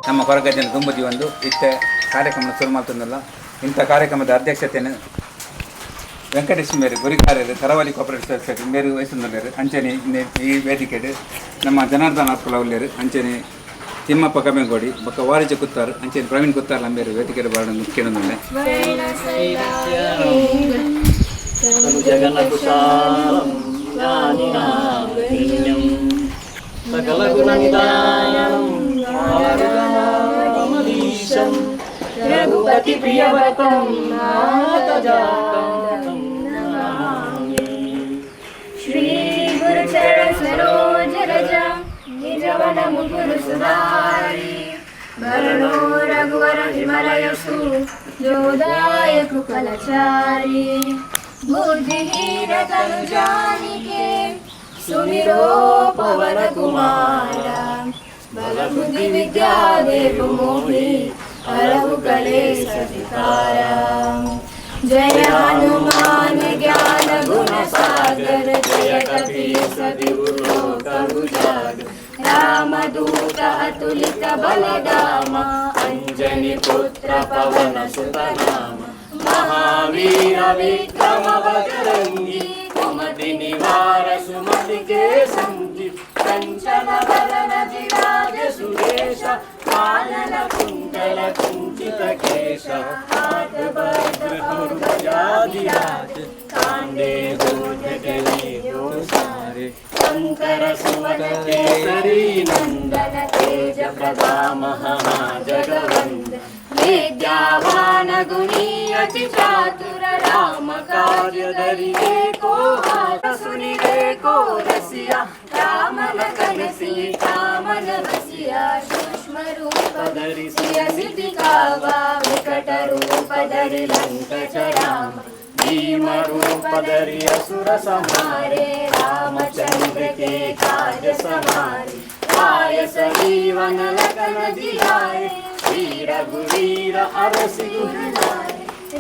ನಮ್ಮ ಕೊರಗಜ್ಜನ ದುಂಬುದಿ ಒಂದು ಇತ್ತೆ ಕಾರ್ಯಕ್ರಮ ಶುರು ಮಾಡ್ತಂದಲ್ಲ. ಇಂಥ ಕಾರ್ಯಕ್ರಮದ ಅಧ್ಯಕ್ಷತೆಯನ್ನು ವೆಂಕಟೇಶ್ ಮೇರು ಗುರಿಕಾರ್ಯರು, ಕರಾವಳಿ ಕೋಪರೇಟಿವ್ ಸೊಸೈಟಿ ಮೇರು ವಹಿಸಿದ್ದಾರೆ. ಅಂಚನೆ ಈ ವೇದಿಕೆಡ್ ನಮ್ಮ ಜನಾರ್ದನ ಅರ್ಕುಲ ಉಲ್ಲೇರು, ಅಂಚನೆ ತಿಮ್ಮಪ್ಪ ಕಮೆಗೋಡಿ ಬೊಕ್ಕ ವಾರಿಜ ಕುತ್ತಾರು, ಅಂಚನೆ ಪ್ರವೀಣ್ ಕುತ್ತಾರ್ ಲಂಬೇರು ವೇದಿಕೆಡ್ ಬಾರ ಕೇಳೊಂದುಲ್ಲೆ. జగనకుశాలం జ్ఞానినాం సకలగుణనిదానం ఆరుగమామధీశం రఘుపతి ప్రియవ్రతం నాథజాతం నమామి. श्री गुरुचरण सरोज रज, निज मन मुकुर सुधारी। बरनो रघुवर विमल यशु, जो दायक फलचारी। बुद्धिहीन तनु जानिके, सुमिरो पवन कुमार। बल बुद्धि विद्या देहु मोहि, हरहु कलेश विकार। जय हनुमान ज्ञान गुण सागर, जय कपीस लोक उजागर। राम दूत अतुलित बलधाम, अंजनी पुत्र पवन सुत नाम। మహావీర విక్రమ బజరంగి, కుమతి నివార సుమతి కే సంగి। కంచన వదన విరాజ సురేశ, కానన కుండల కుంచిత కేశ। హాथ వజ్ర ఔర్ ధ్వజా విరాज, కాంధే భుజ జనేऊ సారే। శంకర సువన కేసరి నందన, తేజ ప్రతాప జగవంద। विद्यावान गुणी अति चातुर, राम कार्य धरिवे को हाथ। सुनिवे को रसिया, राम लखन सीता मन बसिया। सूक्ष्म रूप धरि सिय दिखावा, विकट रूप धरि लंक जरावा। भीम रूप धरि असुर संहारे, हरे रामचंद्र के काज संवारे। लाए संजीवन लखन जियाए, श्री रघुवीर हर शिव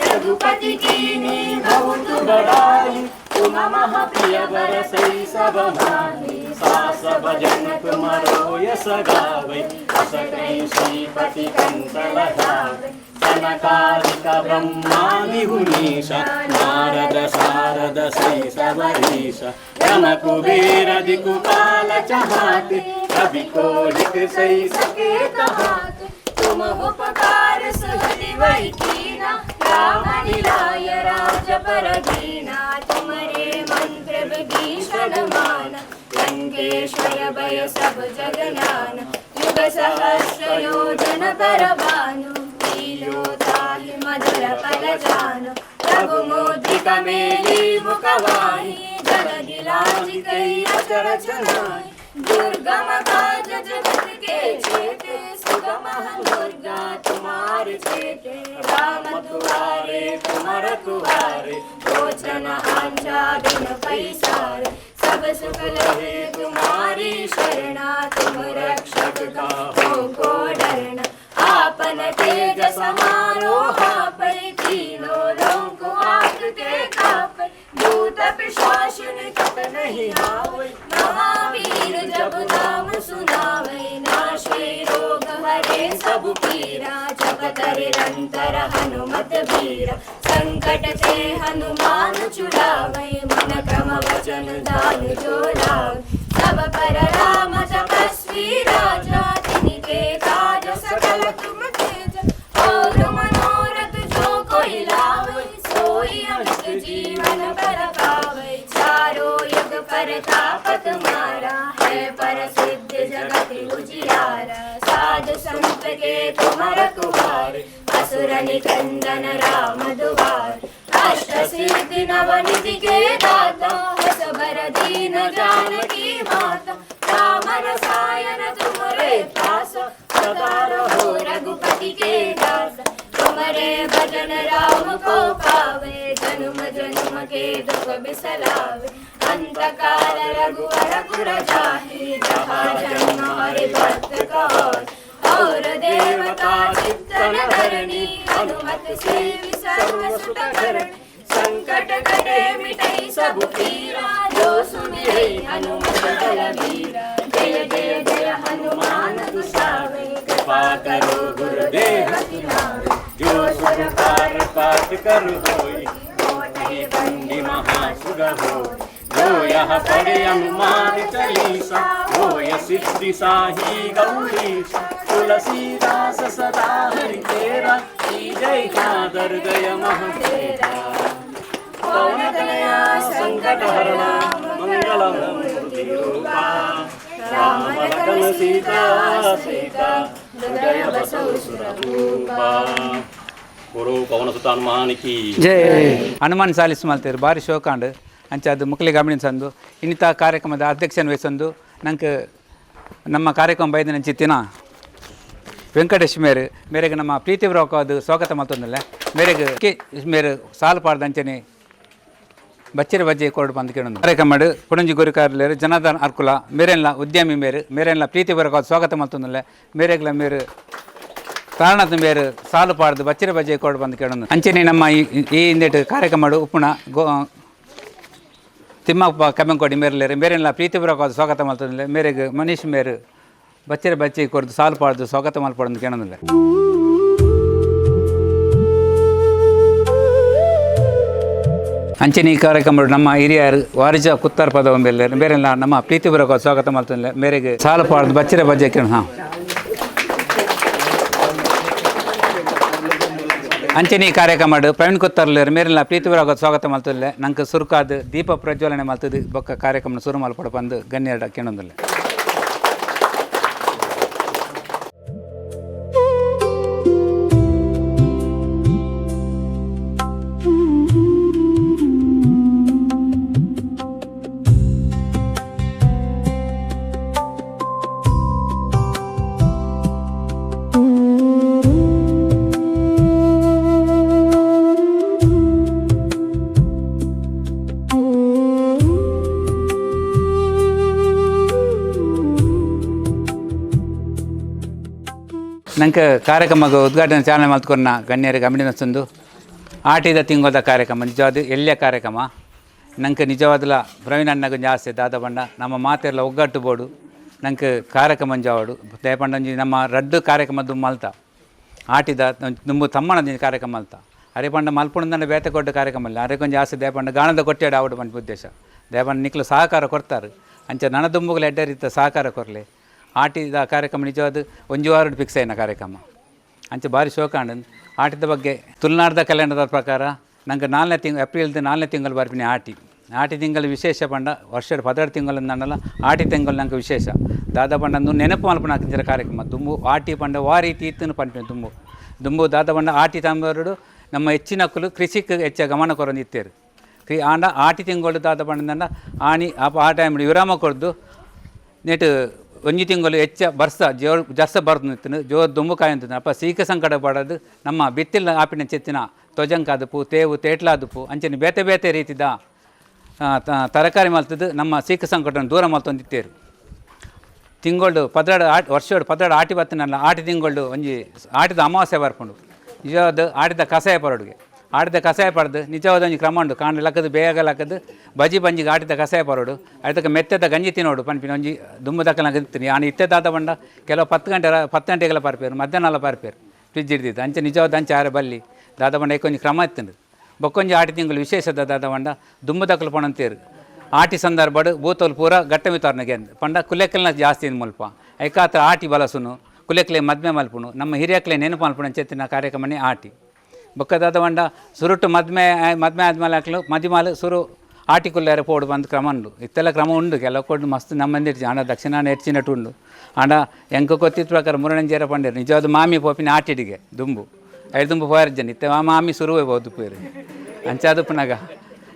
रघुपति कीन्ही बहुत बड़ाई, तुम मम प्रिय बरसई सब माही। सास भजन तुमरो यस गावै, अस कहि श्रीपति कंठ लगावै। सनकादिक ब्रह्मादि मुनीश, नारद सारद सहि सबरीश। यम कुबेर दिखपाल चहाते, कबि कोविद सहि सके कहाते। तुम उपकार सुग्रीवहि कीन्हा, राम मिलाय राजपद दीन्हा। तुम्हारे मंत्र विभीषण माना, लंकेश्वर भय सब जग नाना। युग सहस्र योजन पर भानु, लील्यो ताहि मधुर फल जानु। प्रभु मुद्रिका मेली मुख माही, जलधि लांघि गए अचरज नाहीं। दुर्गम काज जगत के जेते, सुगम अनुग्रह तुम्हारे चेते। राम दुआरे तुम रखवारे, लोचन आंचा बिनु पैसारे। सब सुख लहे तुम्हारी शरणा, तुम रक्षक काहू को डरना। आपन तेज समारो आपै, तीनों लोक हांकते कापै। भूत पिशाच निकट नहीं आवै, महावीर जब नाम सुनावै। नाशे रोग हरे सब पीरा, जपत निरंतर हनुमत बीरा। संकट ते हनुमान छुड़ावै, मन क्रम वचन ध्यान जो लावै। सब पर राम तपस्वी राजा, तिनके काज सकल तुम तेजा। और मनोरथ जो कोई लावै, सोई अमित जीवन फल पावै। चारों युग परताप तुम्हारा है, प्रसिद्ध जगत उजियारा। साधु संत के तुम रखवारे, असुर निकंदन राम दुआरे। अष्ट सिद्धि नवनिधि के दाता, असबर दीन जानकी माता। राम रसायन तुम्हारे पास, सदा रहो रघुपति के दास। तुम्हारे भजन राम को पावे, जन्म जन्म के दुख बिसरावे। अंत काल रघुवर पुर जाहि, जहाँ जन्म हरि भक्त कहाई। और देवता चित्तन धरनी, हनुमत से सर्व सुख करनी। संकट कटे मिटई सब पीरा, जो सुमिरै हनुमत बलबीरा। जय जय जय हनुमान गोसाई। कृपा करो। सुखकर होई, होई बंदी महासुख होई। जो यह पढ़े हनुमान चालीसा, होय सिद्धि साही गौरीसा। तुलसीदास सदा हरि तेरा, जय हृदय महातेरा। पवन तनया संकट हरना, मंगल मूर्ति रूपा। राम लखन सीता सीता, हृदय बसौ सुर भूपा। गुरु पवन सुत हनुमान की ಜೈ. ಹನುಮಾನ್ ಚಾಲೀಸ್ ಮಲ್ತೇರು ಬಾರಿ ಶೋಕಾಂಡ್. ಅಂಚ ಅದು ಮುಕ್ಲಿ ಗಮನಿಸಂದು ಇನ್ನಿತ ಕಾರ್ಯಕ್ರಮದ ಅಧ್ಯಕ್ಷನ ವಹಿಸಂದು ನಂಗೆ ನಮ್ಮ ಕಾರ್ಯಕ್ರಮ ಬೈದಿನ ಚಿತ್ತಿನ ವೆಂಕಟೇಶ್ ಮೇರು ಮೇರೆಗೆ ನಮ್ಮ ಪ್ರೀತಿಪೂರ್ವಕವಾದ ಸ್ವಾಗತ ಮಲ್ತೊಂದಿಲ್ಲ. ಮೇರೆಗೆ ಕೆ ಮೇರು ಸಾಲು ಪಾಡ್ದಂಚನೆ ಬಚ್ಚಿರ ಬಜ್ಜೆ ಕೊರಡು ಬಂದು ಕೇಳೊಂದು ಕಾರ್ಯಕ್ರಮ ಕುಡಂಜಿ ಗುರುಕಾರ್ಲೇರು ಜನಾರ್ದನ್ ಅರ್ಕುಲ ಮೇರೆಲ್ಲ ಉದ್ಯಮಿ ಮೇರು ಮೇರೆಲ್ಲ ಪ್ರೀತಿಪೂರ್ವಕವಾದ ಸ್ವಾಗತ ಮಲ್ತೊಂದಿಲ್ಲ. ಮೇರೆಗ್ಲ ಮೇರು ಕಾರಣದ ಮೇರು ಸಾಲು ಪಾಡ್ದು ಬಚ್ಚಿರ ಬಜ್ಜೆ ಕೊರಡು ಬಂದು ಕೇಳೊಂದು. ಅಂಚನೆ ನಮ್ಮ ಈ ಈ ಹಿಂದೆಟ್ ಕಾರ್ಯಕ್ರಮ ಉಪ್ಪುಣ ಗೋ ತಿಮ್ಮಪ್ಪ ಕಮ್ಮೆಂಕೋಡಿ ಮೇರ್ಲೇರು ಮೇರೆಲ್ಲ ಪ್ರೀತಿಪೂರ್ವಕವಾದ ಸ್ವಾಗತ ಮಲ್ತೊಂದಿಲ್ಲ. ಮೇರೆಗೆ ಮನೀಶ್ ಮೇರು ಬಚ್ಚಿರ ಬಚ್ಚಿ ಕೊರ್ದು ಸಾಲು ಪಾಡ್ದು ಸ್ವಾಗತ ಮಲ್ಪಡೊಂದು ಕೇಳೊಂದಿಲ್ಲ. ಅಂಚನೆ ಈ ಕಾರ್ಯಕ್ರಮ ನಮ್ಮ ಹಿರಿಯರು ವಾರಿಜ ಕುತ್ತಾರ್ ಪದ ಬೇರೆ ಬೇರೆಲ್ಲ ನಮ್ಮ ಪ್ರೀತಿಪೂರ್ವಕ ಸ್ವಾಗತ ಮಲ್ತೊಂದಿಲ್ಲ. ಮೇರೆಗೆ ಸಾಲು ಪಾಡ್ದು ಬಚ್ಚಿರ ಬಜ್ಜೆ ಕೇಳ. ಹಾಂ, ಅಂಚನೆ ಈ ಕಾರ್ಯಕ್ರಮ ಪ್ರವೀಣ್ ಕುತ್ತರ್ಲೇರು ಮೇರೆಲ್ಲ ಪ್ರೀತಿಪೂರ್ವಕ ಸ್ವಾಗತ ಮಲ್ತೊಂದಿಲ್ಲ. ನಂಗೆ ಸುರುಕಾದ ದೀಪ ಪ್ರಜ್ವಲನೆ ಮಲ್ತದ್ದು ಬೊಕ್ಕ ಕಾರ್ಯಕ್ರಮ ಸುರು ಮಲ್ಪಡ ಬಂದು ಗಣ್ಯರ ಕೇಳೊಂದಿಲ್ಲ. ನಂಗೆ ಕಾರ್ಯಕ್ರಮಕ್ಕೆ ಉದ್ಘಾಟನೆ ಚಾಲನೆ ಮಲ್ತ್ಕೊನ್ನ ಗಣ್ಯರಿಗೆ ಅಭಿನಂದಿಸಂದು. ಆಟಿದ ತಿಂಗೊದ ಕಾರ್ಯಕ್ರಮ ನಿಜವಾದ ಎಲ್ಲಿಯ ಕಾರ್ಯಕ್ರಮ. ನಂಗೆ ನಿಜವಾದಲ ಪ್ರವೀಣ್ ಅಣ್ಣಗೆ ಜಾಸ್ತಿ ದಾದ ಬಣ್ಣ ನಮ್ಮ ಮಾತೆಲ್ಲ ಒಗ್ಗಟ್ಟು ಬೋಡು ನಂಗೆ ಕಾರ್ಯಕ್ರಮ ಜಾವಡು ದಯಪಂಡಂಜಿ ನಮ್ಮ ರಡ್ಡು ಕಾರ್ಯಕ್ರಮ ದುಮ್ಮಲ್ತ ಆಟಿದ ದುಂಬು ತಮ್ಮನ ಕಾರ್ಯಕ್ರಮ ಅಲ್ತ ಅರೆ ಪಂಡ ಮಲ್ಪುಣದಂಡ ಬೇತೆ ಕೊಟ್ಟ ಕಾರ್ಯಕ್ರಮ ಅಲ್ಲ. ಅರೆ ಕೊಂಚ ಆಸೆ ದಯಪಂಡ ಗಾಣದ ಕೊಟ್ಟೆಡು ಆವಡು ಪಂಡ ಉದ್ದೇಶ. ದಯಪಂಡ ನಿಕ್ಲು ಸಹಕಾರ ಕೊಡ್ತಾರೆ. ಅಂಚ ನನ ದುಂಬುಗಳು ಎಡ್ಡ ರೀತ ಸಹಕಾರ ಕೊರಲಿ. ಆಟಿದ ಕಾರ್ಯಕ್ರಮ ನಿಜವಾದ ಒಂಜಿ ವಾರ ಫಿಕ್ಸ್ ಆಯ್ನ ಕಾರ್ಯಕ್ರಮ. ಅಂಚ ಭಾರಿ ಶೋಕಾಂಡ್ ಆಟದ ಬಗ್ಗೆ. ತುಳುನಾಡ್ದ ಕ್ಯಾಲೆಂಡರ್ದ ಪ್ರಕಾರ ನಂಗೆ ನಾಲ್ನೇ ತಿಂಗಳು ಏಪ್ರಿಲ್ದ ನಾಲ್ನೇ ತಿಂಗಳು ಬರ್ಪಿನಿ ಆಟಿ. ಆಟಿ ತಿಂಗಳು ವಿಶೇಷ ಪಂಡ ವರ್ಷದ 12 ತಿಂಗಳು ಅಂದಲ್ಲ, ಆಟಿ ತಿಂಗಳು ನಂಗೆ ವಿಶೇಷ ದಾದ ಪಂಡ ಅಂದು ನೆನಪು ಮಲ್ಪನ ಹಾಕಿಂಚಿನ ಕಾರ್ಯಕ್ರಮ. ದುಂಬು ಆಟಿ ಪಂಡ ವಾ ರೀತಿ ಇತ್ತು ಪಂಪಿನ ದುಂಬು ದುಂಬು ದಾದ ಪಂಡ ಆಟಿ ತಂಬರುಡು ನಮ್ಮ ಹೆಚ್ಚಿನಕ್ಕಲು ಕೃಷಿಗೆ ಹೆಚ್ಚ ಗಮನ ಕೊರೊಂದು ಇತ್ತೇರು. ಆಂಡ ಆಟಿ ತಿಂಗಳು ದಾದ ಪಂಡಂದ ಆಣಿ ಆ ಟೈಮ್ ವಿರಾಮ ಕೊರ್ದು ನೆಟ್ ಒಂಜಿ ತಿಂಗಳು ಹೆಚ್ಚ ಬರ್ಸ ಜೋರು ಜರ್ಸ ಬರ್ದು ನಿಂತಿನ ಜೋರು ದುಂಬು ಕಾಯಿ ಅಂತಿನ. ಅಪ್ಪ ಸೀಕ ಸಂಕಟ ಪಡೋದು ನಮ್ಮ ಬಿತ್ತಿಲ ಆಪಿನ ಚೆತ್ತಿನ ತೊಜಂಕಾದಪು ತೇವು ತೇಟ್ಲಾದಪು ಅಂಚನೆ ಬೇತೆ ಬೇತೆ ರೀತಿದ ತರಕಾರಿ ಮಲ್ತದ್ದು ನಮ್ಮ ಸೀಕ ಸಂಕಟವನ್ನು ದೂರ ಮಲ್ತೊಂದಿತ್ತೇರು. ತಿಂಗಳು 12 ಆಟಿ ವರ್ಷೋಡು 12 ಆಟಿ ಬತ್ತಿನಲ್ಲ, ಆಟಿ ತಿಂಗಳು ಒಂಜಿ ಆಟಿದ ಅಮಾವಾಸ್ಯೆ ಬರ್ಪುಂಡು. ನಿಜವಾದ ಆಟಿದ ಕಷಾಯ ಪರಡುಗೆ ಆಟಿದ ಕಷಾಯ ಪಡೆದು ನಿಜವಾದ ಒಂಜಿ ಕ್ರಮ ಉಂಡು. ಕಾಂಡ ಲಕ್ಕದು ಬೇಗ ಲಕ್ಕದು ಬಜಿ ಬಂಜಿಗೆ ಆಟಿದ ಕಷಾಯ ಪರೋಡು ಅದಕ್ಕೆ ಮೆತ್ತದ ಗಂಜಿ ತಿನ್ನೋಡು ಪನ್ಪಿನ ಒಂಜಿ ದುಂಬು ದಕ್ಕಲ ತಿಂತೀನಿ. ಆಣ ಇತ್ತೆದಾದ ಬಂಡ ಕೆಲವು 10 ಗಂಟೆ 10 ಗಂಟೆಗೆಲ್ಲ ಪಾರ್ಪೇರು, ಮಧ್ಯಾಹ್ನ ಎಲ್ಲ ಪಾರ್ಪೇರು ಫ್ರಿಜ್ ಹಿಡ್ದಿದ್ದು. ಅಂಚೆ ನಿಜವಾದ ಅಂಚೆ ಆರೆ ಬಲ್ಲಿ ದಾದ ಬಂಡ ಏಕೊಂಜಿ ಕ್ರಮ ಇತ್ತಂಡು. ಬೊಕ್ಕೊಂಜಿ ಆಟಿ ತಿಂಗಳು ವಿಶೇಷದ ದಾದ ಬಂಡ ದುಂಬು ದಕ್ಕಲು ಪಣಂತೇರು. ಆಟಿ ಸಂದರ್ಭಡು ಬೂತೋಲು ಪೂರ ಗಟ್ಟಮಿತಾರ್ನಗೆ ಪಂಡ ಕುಲೆಕ್ಕಲ್ನ ಜಾಸ್ತಿ ಮುಲ್ಪ ಐಕಾತ್ರ ಆಟಿ ಬಲಸುನು ಕುಲೆಕ್ಲೆ ಮದ್ಮೆ ಮಲ್ಪುನು ನಮ್ಮ ಹಿರಿಯಕ್ಲೆ ನೆನಪು ಮಲ್ಪುಣ ಅಂಚೆತ್ತಿನ ಕಾರ್ಯಕ್ರಮನೇ ಆಟಿ. ಬೊಕ್ಕದಾದ ಬಂಡ ಸುರುಟು ಮದ್ಮೆ ಮದ್ಮೆ ಆದ್ಮೇಲೆ ಹಾಕ್ಲು ಮದಿಮಾಲು ಸುರು ಆಟಿ ಕುಲ್ಲಾರೆ ಪೋಡು ಬಂದು ಕ್ರಮ ಉಂಡು. ಇತ್ತೆಲ್ಲ ಕ್ರಮ ಉಂಡು ಕೆಲವು ಕೊಡು ಮಸ್ತ್ ನಮ್ಮ ಆಂಡ ದಕ್ಷಿಣ ಹೆಚ್ಚಿನಟ್ಟು ಉಂಡು. ಆಂಡ ಎಂಕ ಕೊತ್ತಿತ್ತು ಪ್ರಕಾರ ಮುರುಣಂಜೇರ ಪಂಡೇರು ನಿಜವಾದ ಮಾಮಿ ಪೋಪಿನ ಆಟಿಡಿಗೆ ದುಂಬು ಐದು ದುಂಬು ಪೋಯರ್ ಜನ ಇತ್ತೆ ಆ ಮಾಮಿ ಸುರುವೆ ಬೋದು ಪೋಯರು ಅಂಚೆ ಅದು ಪುನಗ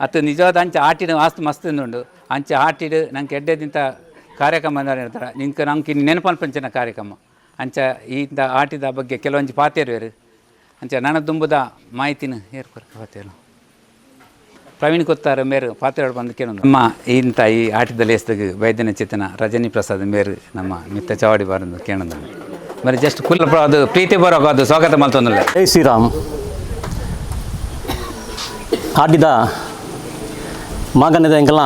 ಅತ್ತು ನಿಜವಾದ ಅಂಚೆ ಆಟಿನ ವಾಸ್ತು ಮಸ್ತ್ ಉಂಡು. ಅಂಚೆ ಆಟಿಡು ನಂಗೆ ಎಡ್ಡೆದಿಂತ ಕಾರ್ಯಕ್ರಮ ಹೇಳ್ತಾರೆ ನಿಂಕ ನಂಗೆ ಇನ್ನು ನೆನಪು ಪಂಚಿನ ಕಾರ್ಯಕ್ರಮ. ಅಂಚ ಇಂಥ ಆಟಿದ ಬಗ್ಗೆ ಕೆಲವೊಂಜಿ ಪಾತೇರು ಅಂಚೆ ನನ್ನ ದುಂಬುದ ಮಾಹಿತಿನ ಏರ್ಕೊರ್ ಪಾತೇರು ಪ್ರವೀಣ್ ಕೊತ್ತಾರ ಮೇರು ಪಾತ್ರೆ ಬಂದು ಕೇಳೋದು. ನಮ್ಮ ಇಂಥ ಈ ಆಟದಲ್ಲಿ ಎಸ್ದಾಗ ವೈದ್ಯನ ಚೇತನ ರಜನಿ ಪ್ರಸಾದ್ ಮೇರು ನಮ್ಮ ಮಿತ್ತ ಚಾವಡಿ ಬಾರಂದು ಕೇಳೋದು మరి ಜಸ್ಟ್ ಕುಲ್ಲ ಅದು ಪ್ರೀತಿ ಬರೋ ಅದು ಸ್ವಾಗತ ಮಲ್ತೊಂದಿಲ್ಲ. ಜೈ ಶ್ರೀರಾಮ್. ಆಟಿದ ಮಾಗನದ ಎಂಕಲ್ನ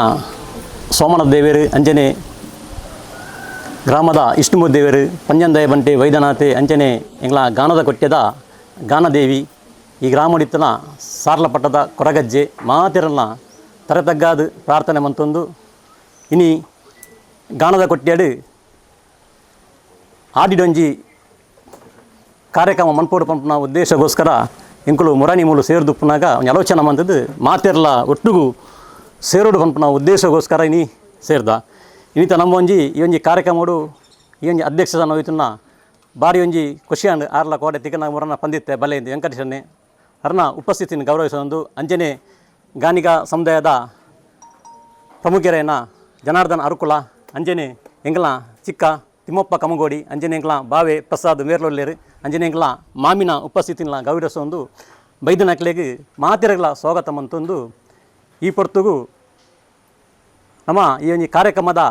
ಸೋಮನಾಥ ದೇವೇರು ಅಂಚನೆ ಗ್ರಾಮದ ಇಷ್ಟಮೂರ್ತಿ ದೇವರು ಪಂಜಂದಯ ಬಂಟೆ ವೈದ್ಯನಾಥೆ ಅಂಚನೆ ಎಂಗ್ಲ ಗಾನದ ಕೊಟ್ಟೆದ ಗಾನದೇವಿ ಈ ಗ್ರಾಮಡಿತ್ತನ ಸಾರ್ಲಪಟ್ಟದ ಕೊರಗಜ್ಜೆ ಮಾತಿರಲ್ಲ ತರತಗ್ಗಾದು ಪ್ರಾರ್ಥನೆ ಮಂತೊಂದು ಇನಿ ಗಾನದ ಕೊಟ್ಟ್ಯಾಡು ಆಡಿಡೊಂಜಿ ಕಾರ್ಯಕ್ರಮ ಮನ್ಪೋಡು ಪಂಪನ ಉದ್ದೇಶಗೋಸ್ಕರ ಇಂಕುಲು ಮುರಾನಿ ಮೂಲು ಸೇರ್ದುಪ್ಪುನಾಗ ಒಂಜಿ ಆಲೋಚನೆ ಮಂತದ್ದು ಮಾತೆರ್ಲ ಒಟ್ಟುಗು ಸೇರೋಡು ಪನ್ಪುನ ಉದ್ದೇಶಗೋಸ್ಕರ ಇನಿ ಸೇರ್ದ. ಇನಿತ ನಮ್ಮೊಂಜಿ ಈ ಒಂಜಿ ಕಾರ್ಯಕ್ರಮಡು ಈ ಒಂಜಿ ಅಧ್ಯಕ್ಷ ಹೋಯ್ತುನ ಬಾರಿ ಒಂಜಿ ಖುಷಿಯಾಂಡ್ ಆರ್ಲ ಕೋಡೆ ತಿಕ್ಕನ ಮುರನ ಪಂದಿತ್ತೆ ಬಲೆ ವೆಂಕಟೇಶನ್ನೇ ಅರ್ನ ಉಪಸ್ಥಿತಿಯನ್ನು ಗೌರವಿಸೊಂದು ಅಂಜನೆ ಗಾನಿಗ ಸಮುದಾಯದ ಪ್ರಮುಖರೇನ ಜನಾರ್ದನ್ ಅರುಕುಲ ಅಂಜನೆ ಎಂಗ್ಲ ಚಿಕ್ಕ ತಿಮ್ಮಪ್ಪ ಕಮಗೋಡಿ ಅಂಜನೆ ಎಂಗ್ಲ ಬಾವೆ ಪ್ರಸಾದ್ ಮೇರ್ಲೊಲ್ಲೇರು ಅಂಜನೆ ಎಂಗ್ಲ ಮಾಮಿನ ಉಪಸ್ಥಿತಿನ ಗೌರವಿಸೊಂದು ಬೈದನಕ್ಲೆಗ್ ಮಾತಿರಗಳ ಸ್ವಾಗತ ಮಂತೊಂದು ಈ ಪೊರ್ತುಗು ನಮ್ಮ ಈ ಒಂಜಿ ಕಾರ್ಯಕ್ರಮದ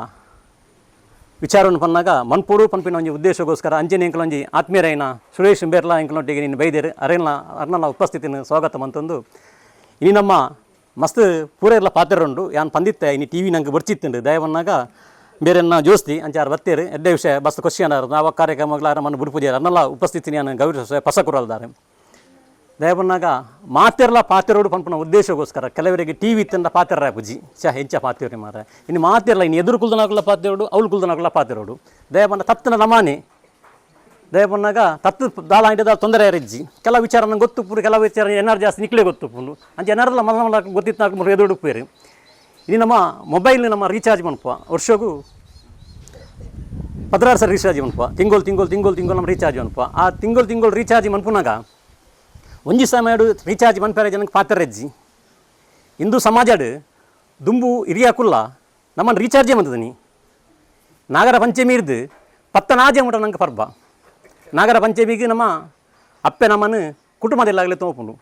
ವಿಚಾರವನ್ನು ಪನ್ನಾಗ ಮನ್ಪೂರು ಪನ್ಪಿನ ಒಂಜಿ ಉದ್ದೇಶಗೋಸ್ಕರ ಅಂಜನೆ ಎಂಕಲ ಒಂಜಿ ಆತ್ಮೀಯರೈನ ಸುರೇಶ್ ಬೇರ್ಲಾ ಎಂಕಲೊಟ್ಟಿಗೆ ನೀನು ಬೈದೇರು ಅರೆಲ್ಲ ಅರ್ನಲ ಉಪಸ್ಥಿತಿನ ಸ್ವಾಗತ ಮಂತೊಂದು ಇನಿ ನಮ್ಮ ಮಸ್ತ್ ಪೂರೆರ್ಲ ಪಾತ್ರ ಉಂಡು ಯಾನ್ ಪಂದಿತ್ತೆ ಇನಿ ಟಿ ವಿ ನಂಗೆ ಬರ್ಚಿತ್ತುಂಡು ದಯವನ್ನಾಗ ಬೇರೆನ್ನ ಜೋಸ್ತಿ ಅಂಚಾರು ಬತ್ತೇರು ಎಡ್ಡೆ ವಿಷಯ ಬಸ್ ಕ್ವಶನ್ ನಾವು ಕಾರ್ಯಕ್ರಮಗಳ ನಮ್ಮನ್ನು ಬುಡುಪುಜಾರ ಅರ್ನಲ್ಲ ಉಪಸ್ಥಿತಿನ ಯಾನ್ ಗೌರವಿಸ ಪಸಕುರಲ್ದಾರೆ. ದಯಬನ್ನಾಗ ಮಾತೆರ್ಲ ಪಾತೆರೋಡು ಪನ್ಪುನ ಉದ್ದೇಶಗೋಸ್ಕರ ಕೆಲವರಿಗೆ ಟಿ ವಿ ಇತ್ತಂಡ ಪಾತೆರ ಪುಜಿ ಚ ಹೆಚ್ಚ ಪಾತೆರಿ ಮಾರ ಇನ್ನು ಮಾತೆರ್ಲ ಇನ್ನು ಎದುರು ಕುಲ್ದನಾಕುಲ ಪಾತೆರೋಡು ಅವಳು ಕುಲ್ದನಾಕುಲ ಪಾತೆರೋಡು ದಯಬನ್ನ ತತ್ತನ ನಮಾನೆ ದಯಬನ್ನಾಗ ತತ್ತು ದಾಲ ಇಂಟದ ತೊಂದರೆ ಇಜ್ಜಿ ಕೆಲವು ವಿಚಾರ ನಂಗೆ ಗೊತ್ತುಪ್ಪುಂಡು ಕೆಲವು ವಿಚಾರ ಎನಾರು ಜಾಸ್ತಿ ನಿಕ್ಲೆ ಗೊತ್ತುಪ್ಪುಂಡು ಅಂಚ ಎನಾರಲ್ಲ ಮಲ್ಲ ಮಲ್ಲ ಗೊತ್ತಿತ್ತು ನಾಲ್ಕು ಮೂರು ಎದುರು ಉಪ್ಪೇರು. ಇನ್ನು ನಮ್ಮ ಮೊಬೈಲ್ ನಮ್ಮ ರೀಚಾರ್ಜ್ ಮನ್ಪ ವರ್ಷಗೂ 16 ಸರಿ ರೀಚಾರ್ಜ್ ಮನ್ಪ ತಿಂಗಳು ತಿಂಗಳು ತಿಂಗಳು ತಿಂಗಳು ನಮ್ಮ ರೀಚಾರ್ಜ್ ಮನ್ಪ ಆ ತಿಂಗಳು ತಿಂಗಳು ರೀಚಾರ್ಜ್ ಮನ್ಪುನಾಗ ಒಂಜಿ ಸಮಯ ರೀಚಾರ್ಜ್ ಮನ್ಪೆರೆ ಜನಕ್ಕೆ ಪಾತ್ರ ಇಜ್ಜಿ. ಹಿಂದೂ ಸಮಾಜಡ್ ದುಂಬು ಹಿರಿಯಾಕುಲ್ಲ ನಮ್ಮನ್ನು ರೀಚಾರ್ಜೇ ಮಂತದ ನೀ ನಾಗರ ಪಂಚಮಿ ಇರ್ದು ಪತ್ತನಾಜೆ ಮುಟ ನಂಗೆ ಪರ್ಬ ನಾಗರ ಪಂಚಮಿಗೆ ನಮ್ಮ ಅಪ್ಪೆ ನಮ್ಮನ್ನು ಕುಟುಂಬದಲ್ಲಾಗಲಿ ತೋಪುಂಡು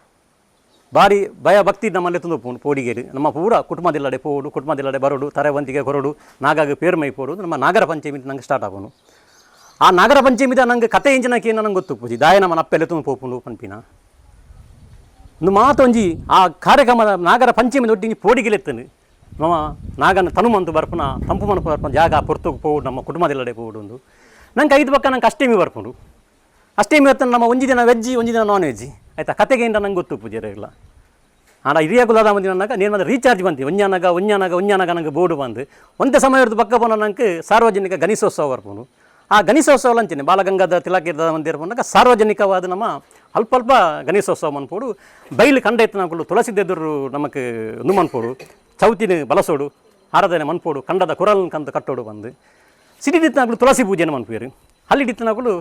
ಭಾರಿ ಭಯ ಭಕ್ತಿ ನಮ್ಮಲ್ಲಿ ತುಂದುಪುಂಡು ಪೋಡಿಗೇರು ನಮ್ಮ ಪೂರ ಕುಟುಂಬದಿಲ್ಲಡೆ ಪೋಡು ಕುಟುಂಬದಿಲ್ಲಡೆ ಬರೋಡು ತರೆವಂತಿಗೆ ಕೊರಡು ನಾಗಾಗ ಪೇರ್ಮೈ ಪೋಡು ನಮ್ಮ ನಾಗರ ಪಂಚಮಿ ನಂಗೆ ಸ್ಟಾರ್ಟ್ ಆಗೋನು. ಆ ನಾಗರ ಪಂಚಮಿದ ನಂಗೆ ಕತೆ ಇಂಚಿನಕ್ಕೆ ನಂಗೆ ಗೊತ್ತು ಪೂಜಿ ದಾಯ ನಮ್ಮ ಅಪ್ಪೆಲ್ಲ ತುಂಬ ಪೋಪುಂಡು ಪನ್ಪಿನ ಒಂದು ಮಾತೊಂಜಿ ಆ ಕಾರ್ಯಕ್ರಮದ ನಾಗರ ಪಂಚಮಿ ಒಟ್ಟಿಗೆ ಪೋಡಿಗೆಲೆತ್ತನು ನಮ್ಮ ನಾಗನ ತನುಮಂತು ಬರ್ಪುನ ತಂಪು ಮನಪು ಬರ್ಪುನ ಜಾಗ ಪೊರ್ತುಗು ಪೋಡು ನಮ್ಮ ಕುಟುಂಬದಿಲ್ಲಡೆ ಪೋಡು ಒಂದು ನಂಗೆ ಐದು ಪಕ್ಕ ನಂಗೆ ಅಷ್ಟೇಮಿ ಬರ್ಪುಂಡು. ಅಷ್ಟೇಮಿ ಹೊತ್ತು ನಮ್ಮ ಒಂಜಿ ದಿನ ವೆಜ್ಜಿ ಒಂಜಿ ದಿನ ನಾನ್ ವೆಜ್ಜಿ ಆಯಿತಾ ಕತೆಗೆ ಇಂದ ನಂಗೆ ಗೊತ್ತು ಪೂಜೆ ಇಲ್ಲ. ಆಡ ಹಿರಿಯ ಕುಲಾದ ಮಂದಿ ನನ್ನಾಗ ನೇನು ಬಂದು ರೀಚಾರ್ಜ್ ಬಂತು ಒಂಜಾನಾಗ ಒಂಜಾನಾಗ ಒಂಜಾನಾಗ ನಂಗೆ ಬೋರ್ಡು ಬಂದು ಒಂದೇ ಸಮಯ ಇರ್ದು ಪಕ್ಕ ಪೋನ ನಂಗೆ ಸಾರ್ವಜನಿಕ ಗಣೇಶೋತ್ಸವ ಬರ್ಪುಂಡು. ಆ ಗಣೇಶೋತ್ಸವ ಅಂತೀನಿ ಬಾಲಗಂಗಾಧರ ತಿಲಕಿರ್ದ ಮಂದಿರ ಪಂಡಾಗ ಸಾರ್ವಜನಿಕವಾದ ನಮ್ಮ ಅಲ್ಪ ಅಲ್ಪ ಗಣೇಶೋತ್ಸವ ಮನ್ಪೋಡು ಬೈಲು ಕಂಡ ಎತ್ತಿನಕುಲು ತುಳಸಿದೆದುರು ನಮಕ್ ಒಂದು ಮನ್ಪೋಡು ಚೌತಿನ ಬಲಸೋಡು ಆರಾಧನೆ ಮನ್ಪೋಡು ಕಂಡದ ಕುರಲ್ ಕಂದು ಕಟ್ಟೋಡು ಬಂದು ಸಿಟಿದಿತ್ತನಾಕುಲು ತುಳಸಿ ಪೂಜೆನ ಮನ್ಪೇರು ಹಲ್ಲಿಡಿತ್ತನಾಕುಲು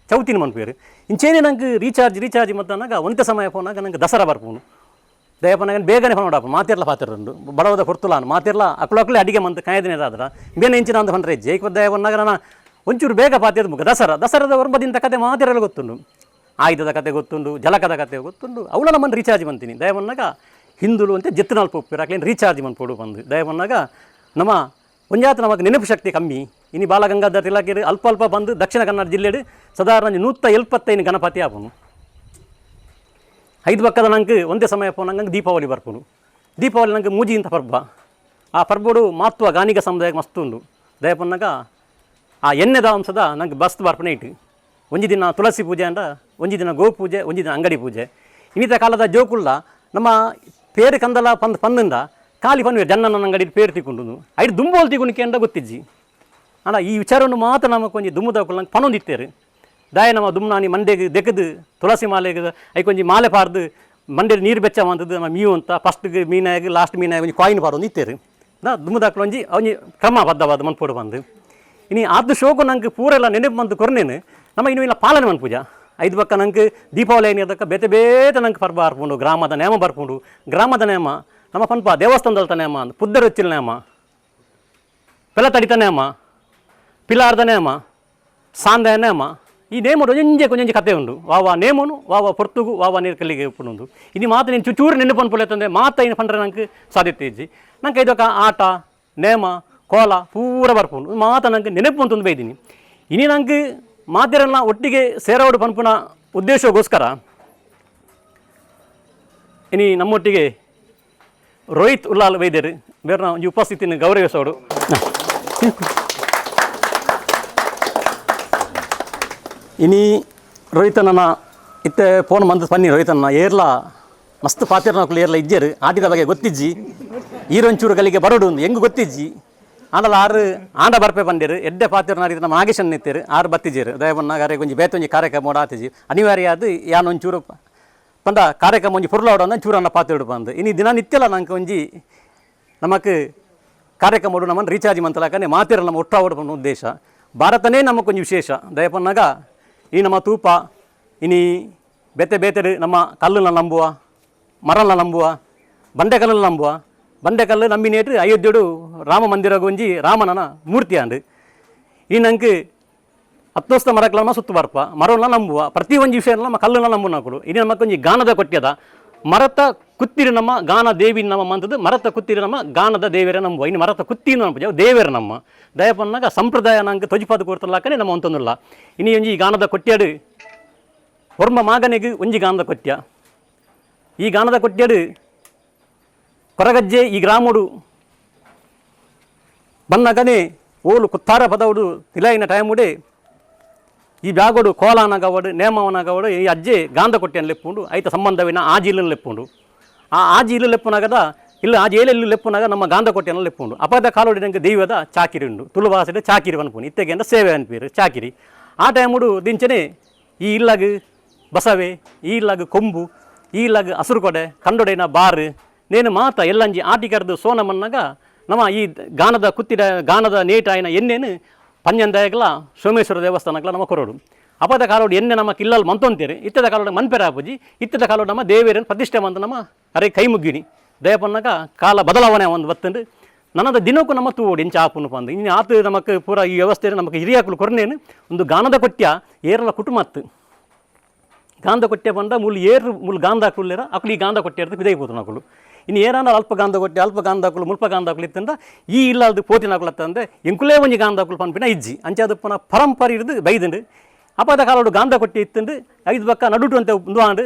ಚೌತಿನ ಮನ್ಪೇರು ಇಂಚೇನೆ ನಂಗೆ ರೀಚಾರ್ಜ್ ರೀಚಾರ್ಜ್ ಮತ್ತನಾಗ ಒಂತೆ ಸಮಯ ಪೋನಾಗ ನಂಗೆ ದಸರಾ ಬರ್ಪುನು ದಯಪನಾಗ ಬೇಗನೆ ಫೋನ್ ಮಾತಿರ್ಲ ಪಾತಿರಂಡು ಬಡವದ ಹೊರ್ತುಲಾನು ಮಾತಿರ್ಲ ಅಕುಲಕುಲೆ ಅಡಿಗೆ ಮಂತ್ ಕಾಯ್ದಿನ ಆದ್ರ ಬೇನೆ ಇಂಚಿನ ಅಂತ ಪಂಡ್ರೆ ಜೈಕ್ ದಯವನ್ನಾಗ ನಾನು ಒಂಚೂರು ಬೇಗ ಪಾತಿರದ ಮುಖ ದಸರಾ ದಸರಾದ ಒಂಬದಿಂತ ಕತೆ ಮಾತಿರಲು ಗೊತ್ತುಂಡು ಆಯುಧದ ಕತೆ ಗೊತ್ತುಂಡು ಜಲಕದ ಕತೆ ಗೊತ್ತುಂಡು ಅವಳ ನಮ್ಮನ್ನು ರೀಚಾರ್ಜ್ ಬಂತೀನಿ ದಯವನ್ನಾಗ ಹಿಂದುಳು ಅಂತ ಜೆತ್ತನಾಲ್ ಪೊಪ್ಪಿರ ಅಕ್ಲೇನು ರೀಚಾರ್ಜ್ ಮನ್ಪೋಡು ಬಂದು ದಯವನ್ನಾಗ ನಮ್ಮ ಒಂಜಾತ ನಮಗೆ ನೆನಪು ಶಕ್ತಿ ಕಮ್ಮಿ ಇನಿ ಬಾಲಗಂಗಾಧರ ತಿಲಕರು ಅಲ್ಪ ಅಲ್ಪ ಬಂದು ದಕ್ಷಿಣ ಕನ್ನಡ ಜಿಲ್ಲೆಡು ಸಾಧಾರಣ 175 ಗಣಪತಿ ಆಪುನು. ಐದು ಪಕ್ಕದ ನಂಗೆ ಒಂದೇ ಸಮಯ ಪೋನಂಗೆ ದೀಪಾವಳಿ ಬರ್ಪುನು. ದೀಪಾವಳಿ ನಂಗೆ ಮೂಜಿ ಇಂಥ ಪರ್ಬ ಆ ಪರ್ಬಡು ಮಾತ್ವ ಗಾನಿಗ ಸಮುದಾಯಕ್ಕೆ ಮಸ್ತ್ ಉಂಡು ದಯಪನ್ನಾಗ ಆ ಎಣ್ಣೆದ ಅಂಶದ ನಂಗೆ ಬಸ್ತ್ ಬರ್ಪನೆ ಇಟ್ಟು ಒಂಜಿ ದಿನ ತುಳಸಿ ಪೂಜೆ ಅಂಡ ಒಂಜಿ ದಿನ ಗೋ ಪೂಜೆ ಒಂಜಿ ದಿನ ಅಂಗಡಿ ಪೂಜೆ ಇನ್ನಿತ ಕಾಲದ ಜೋಕುಳ್ಳ ನಮ್ಮ ಪೇರು ಕಂದಲ ಪಂದ್ ಪಂದಿಂದ ಖಾಲಿ ಪನ್ವೆ ಜನ್ನ ಅಂಗಡಿ ಪೇರು ತಿಕ್ಕೊಂಡು ಐದು ದುಂಬೋಲ್ ತಿಕ್ಕೊಂಡು ಅಂಡ ಗೊತ್ತಿಜ್ಜಿ ಅಣ್ಣ ಈ ವಿಚಾರವನ್ನು ಮಾತ್ರ ನಮಗೆ ಒಂಜಿ ದುಮ್ಮದ ನಂಗೆ ಪನೊಂದಿತ್ತೇರು ದಾಯ ನಮ್ಮ ದುಮ್ನಾನಿ ಮಂಡೆಗೆ ದೆಕ್ಕದು ತುಳಸಿ ಮಾಲೆಗೆ ಐಕೊಂಜಿ ಮಾಲೆ ಪಾರ್ದು ಮಂಡೆ ನೀರು ಬೆಚ್ಚ ಮಂತದ್ದು ನಮ್ಮ ಮೀವು ಅಂತ ಫಸ್ಟ್ಗೆ ಮೀನಾಗಿ ಲಾಸ್ಟ್ ಮೀನಾಗಿ ಒಂಜಿ ಕಾಯಿನ್ ಪಾರೊಂದು ಇತ್ತೇರು ನಾ ದುಮ್ಮದಾಕ್ಲು ಒಂಜಿ ಒಂಜಿ ಕ್ರಮ ಬದ್ಧವಾದ ಮನ್ಪೋಡು ಬಂದು ಇನಿ ಅದು ಶೋಕು ನಂಗೆ ಪೂರೆಲ್ಲ ನೆನಪು ಬಂದು ಕೊರ್ನೇನು ನಮ್ಮ ಇನ್ನು ಇಲ್ಲ ಪಾಲನೆ ಮನ್ಪೂಜ ಐದು ಪಕ್ಕ ನಂಗೆ ದೀಪಾವಳಿ ಏನಿದ್ದಕ್ಕ ಬೇತೆ ಬೇತೆ ನಂಗೆ ಪರ್ಬ ಬರ್ಪುಂಡು ಗ್ರಾಮದ ನೇಮ ಬರ್ಪುಂಡು ಗ್ರಾಮದ ನೇಮ ನಮ್ಮ ಪನ್ಪ ದೇವಸ್ಥಾನದಲ್ತ ನೇಮ ಪುದ್ದರೊಚ್ಚಿನ ನೇಮ ಪೆಲತಡಿತ ನೇಮ ಪಿಲಾರ್ದ ನೇಮ ಸಾಂದ ನೇಮ ಈ ನೇಮಡು ಒಂಜೆ ಕೊಂಜಿ ಕತೆ ಉಂಡು ವಾವಾ ನೇಮನು ವಾವಾ ಪೊರ್ತುಗು ವಾವಾ ನೀರು ಕಲ್ಲಿಗೆ ಉಪ್ಪುಂಡು ಇನಿ ಮಾತ ನೀನು ಚುಚೂರು ನೆನಪು ಅನ್ಪುಲೆತ್ತಂದೆ ಮಾತ ಇನ್ನು ಪಂಡ್ರೆ ನಂಗೆ ಸಾಧ್ಯತೆ ಇಜ್ಜಿ ನಂಗೆ ಇದೊಕ ಆಟ ನೇಮ ಕೋಲ ಪೂರ ಬರ್ಪುಂಡು ಮಾತ ನಂಗೆ ನೆನಪು ಅಂತಂದು ಬೈದೀನಿ ಇನಿ ನಂಗೆ ಮಾತಿರಲ್ಲ ಒಟ್ಟಿಗೆ ಸೇರೋಡು ಪನ್ಪುನ ಉದ್ದೇಶಕ್ಕೋಸ್ಕರ ಇನಿ ನಮ್ಮೊಟ್ಟಿಗೆ ರೋಹಿತ್ ಉಲ್ಲಾಲ್ ವೈದ್ಯರು ಬೇರೆ ಒಂಜಿ ಉಪಸ್ಥಿತಿನ ಗೌರವಿಸೋಡು. ಇನಿ ರೋಹಿತನ ಇತ್ತೆ ಫೋನ್ ಮಂದ್ ಪನ್ನೀರ್ ಹೋಯ್ತನ್ನ ಏರ್ಲ ಮಸ್ತ್ ಪಾತಿರ್ನಕುಲು ಏರ್ಲ ಇಜ್ಜೆರು ಆಟಿದ ಬಗ್ಗೆ ಗೊತ್ತಿಜ್ಜಿ ಈರೊಂಚೂರು ಗಲಿಗೆ ಬರೋಡು ಹೆಂಗ್ ಗೊತ್ತಿಜ್ಜಿ ಆಂಡಲ ಆರು ಆಂಡ ಬರ್ಪೆ ಬಂದಿರು ಎಡ್ಡೆ ಪಾತಿರ್ನಾರು ನಮ್ಮ ನಾಗೇಶನ್ ನಿತ್ತೇರು ಆರು ಬತ್ತಿಜೇರು ದಯಬನ್ನಾಗ ಅರೆ ಒಂಜಿ ಬೇತೆ ಒಂಜಿ ಕಾರ್ಯಕ್ರಮ ಆತಿಜಿ ಅನಿವಾರ್ಯ ಅದು ಯಾನ್ ಒಂಚೂರು ಪಂಡ ಕಾರ್ಯಕ್ರಮ ಒಂಜಿ ಪೊರ್ಲಾವಡ ಚೂರನ್ನ ಪಾತಿಡು ಬಂದು ಇನಿ ದಿನ ನಿತ್ಯಲ ನಂಗೆ ಒಂಜಿ ನಮಕ್ ಕಾರ್ಯಕ್ರಮ ನಮ್ಮನ್ನು ರೀಚಾರ್ಜ್ ಮಂತಲಾಕನೆ ಮಾತಿರ ನಮ್ಮ ಒಟ್ಟಾವಡು ಪನ್ನ ಉದ್ದೇಶ ಭಾರತನೇ ನಮಕ್ ಒಂಜಿ ವಿಶೇಷ ದಯಪನ್ನಾಗ ಈ ನಮ್ಮ ತೂಪ ಇನಿ ಬೇತೆ ಬೇತೆ ನಮ್ಮ ಕಲ್ಲನ್ನ ನಂಬುವ ಮರನ ನಂಬುವ ಬಂಡೆಕಲ್ಲನ್ನು ನಂಬುವ ಬಂಡೆಕಲ್ಲು ನಂಬಿನೇಟು ಅಯೋಧ್ಯೆಡು ರಾಮ ಮಂದಿರ ಒಂಜಿ ರಾಮನನ ಮೂರ್ತಿ ಆಂಡು ಈ ನಂಗೆ ಹತ್ತೋಸ್ತ ಮರಕ್ಲನ್ನ ಸುತ್ತು ಬರ್ಪ ಮರವನ್ನ ನಂಬುವ ಪ್ರತಿ ಒಂಜಿ ವಿಷಯ ನಮ್ಮ ಕಲ್ಲನ್ನ ನಂಬುನಕುಲು ಇನಿ ನಮಕ್ ಒಂಜಿ ಗಾನದ ಕೊಟ್ಯದ ಮರತ ಕುತ್ತಿರಿ ನಮ್ಮ ಗಾನ ದೇವಿ ನಮ್ಮ ಮಂತದ್ದು ಮರತ ಕುತ್ತಿರಿ ನಮ್ಮ ಗಾನದ ದೇವರ ನಂಬುವ ಇನ್ನು ಮರತ ಕುತ್ತಿ ನಮ್ಮ ದೇವರ ನಮ್ಮ ದಯಪನ್ನಾಗ ಸಂಪ್ರದಾಯ ನಂಗೆ ತೊಜಿಪಾದ ಕೊಡ್ತಲಾಕನೆ ನಮ್ಮ ಅಂತಂದಿಲ್ಲ ಇನಿ ಒಂಜಿ ಗಾನದ ಕೊಟ್ಯಾಡು ಒರ್ಮ ಮಾಗನಿಗೆ ಒಂಜಿ ಗಾನದ ಕೊಟ್ಯ ಈ ಗಾನದ ಕೊಟ್ಯಾಡು ಕೊರಗಜ್ಜೆ ಈ ಗ್ರಾಮಡು ಬನ್ನಗನೆ ಓಲು ಕುತ್ತಾರ ಪದవుಡು ತಿಲಾಯಿನ ಟೈముడే ಈ ಬ್ಯಾಗೋಡು ಕೋಲಾನಗವಡು ನೇಮವನಗವಡು ಈ ಅಜ್ಜೆ ಗಾಂಧ ಕೊಟ್ಟಿಯನ್ನು ಲೆಪ್ಪುಂಡು ಐತ ಸಂಬಂಧವಿನ ಆಜಿ ಇಲ್ಲನ್ನು ಲೆಪ್ಪುಂಡು ಆ ಆಜಿ ಇಲ್ಲು ಲೆಪ್ಪುನಗದ ಇಲ್ಲ ಆಜಿ ಏಲೆ ಇಲ್ಲು ಲೆಪ್ಪುನಾಗ ನಮ್ಮ ಗಾಂಧ ಕೊಟ್ಟಿಯನ್ನು ಲೆಪ್ಪುಂಡು ಅಪದ ಕಾಲೋಡಿ ನಂಗೆ ದೈವದ ಚಾಕಿರಿ ಉಂಡು ತುಳು ಭಾಷೆಡ್ ಚಾಕಿರಿ ಅನ್ಪುಂಡು ಇತ್ತೆಗೆ ಸೇವೆ ಅನ್ಪೀರು ಚಾಕಿರಿ ಆ ಟೈಮುಡು ದಿಂಚನೆ ಈ ಇಲ್ಲಗ್ ಬಸವೆ ಈ ಇಲ್ಲಗ್ ಕೊಂಬು ಈ ಇಲ್ಲಗ್ ಹಸುರು ಕೊಡೆ ಕಂಡೊಡೆನ ಬಾರು ನೇನು ಮಾತ ಎಲ್ಲಂಜಿ ಆಟಿ ಕರೆದು ಸೋನಮನ್ನಾಗ ನಮ್ಮ ಈ ಗಾನದ ಕುತ್ತಿದ ಗಾನದ ನೇಟಾಯಿನ ಎಣ್ಣೆನು ಪಂಜಂದಾಯಗ್ಲ ಸೋಮೇಶ್ವರ ದೇವಸ್ಥಾನಗ್ಲ ನಮ್ಮ ಕೊರೋಡು ಅಪದ ಕಾಲೋಡು ಎಣ್ಣೆ ನಮ್ಮ ಕಿಲ್ಲಲ್ಲಿ ಮಂತೊಂತೀರಿ ಇತ್ತದ ಕಾಲೋಡು ಮನ್ಪೆರ ಆಪುಜಿ ಇತ್ತದ ಕಾಲೋಡು ನಮ್ಮ ದೇವೇರನ್ನು ಪ್ರತಿಷ್ಠೆ ಮಂತ ನಮ್ಮ ಅರೆ ಕೈ ಮುಗ್ಗಿನಿ ದಯಪನ್ನಾಗ ಕಾಲ ಬದಲಾವಣೆ ಒಂದು ಬತ್ತಂದು ನನ್ನದ ದಿನಕ್ಕೂ ನಮ್ಮ ತೂವೋಡು ಇಂಚ ಆಪುನು ಪಂದು ಇನ್ನು ಆತು ನಮಕ್ ಪೂರ ಈ ವ್ಯವಸ್ಥೆ ನಮಕ್ ಹಿರಿಯಾಕುಲು ಕೊರ್ನೇನು ಒಂದು ಗಾನದ ಕೊಟ್ಯ ಏರಲ ಕುಟುಂಬತ್ತು ಗಾಂಧ ಕೊಟ್ಟೆ ಬಂದ ಮುಲ್ ಏರು ಮುಲ್ ಗಾಂಧ ಹಾಕುಲ್ಲೇರ ಅಕುಲು ಈ ಗಾಂಧ ಕೊಟ್ಟೆ ಇರ್ತದೆ ಬಿದೈ ಪೋತನ ಅಕುಲು ಇನ್ನು ಏನಾನ ಅಲ್ಪ ಗಾಂಧ ಕೊಟ್ಟೆ ಅಲ್ಪ ಗಾಂಧ ಹಾಕುಲು ಮುಲ್ಪ ಗಾಂಧ ಹಾಕುಲು ಇತ್ತಂದ ಈ ಇಲ್ಲಾಲ್ದು ಪೋತಿನ ಹಾಕುಲತ್ತಂದೆ ಎಂಕುಲೇ ಒಂಜಿ ಗಾಂಧ ಹಾಕುಲು ಪನ್ಪಿನ ಇಜ್ಜಿ ಅಂಚಾದಪ್ಪನ ಪರಂಪರೆ ಇರ್ದು ಬೈದಂಡು ಅಪದ ಕಾಲೋಡು ಗಾಂಧ ಕೊಟ್ಟೆ ಇತ್ತಂದು ಐದು ಬಕ್ಕ ನಡುಟು ಅಂತ ಒಂದು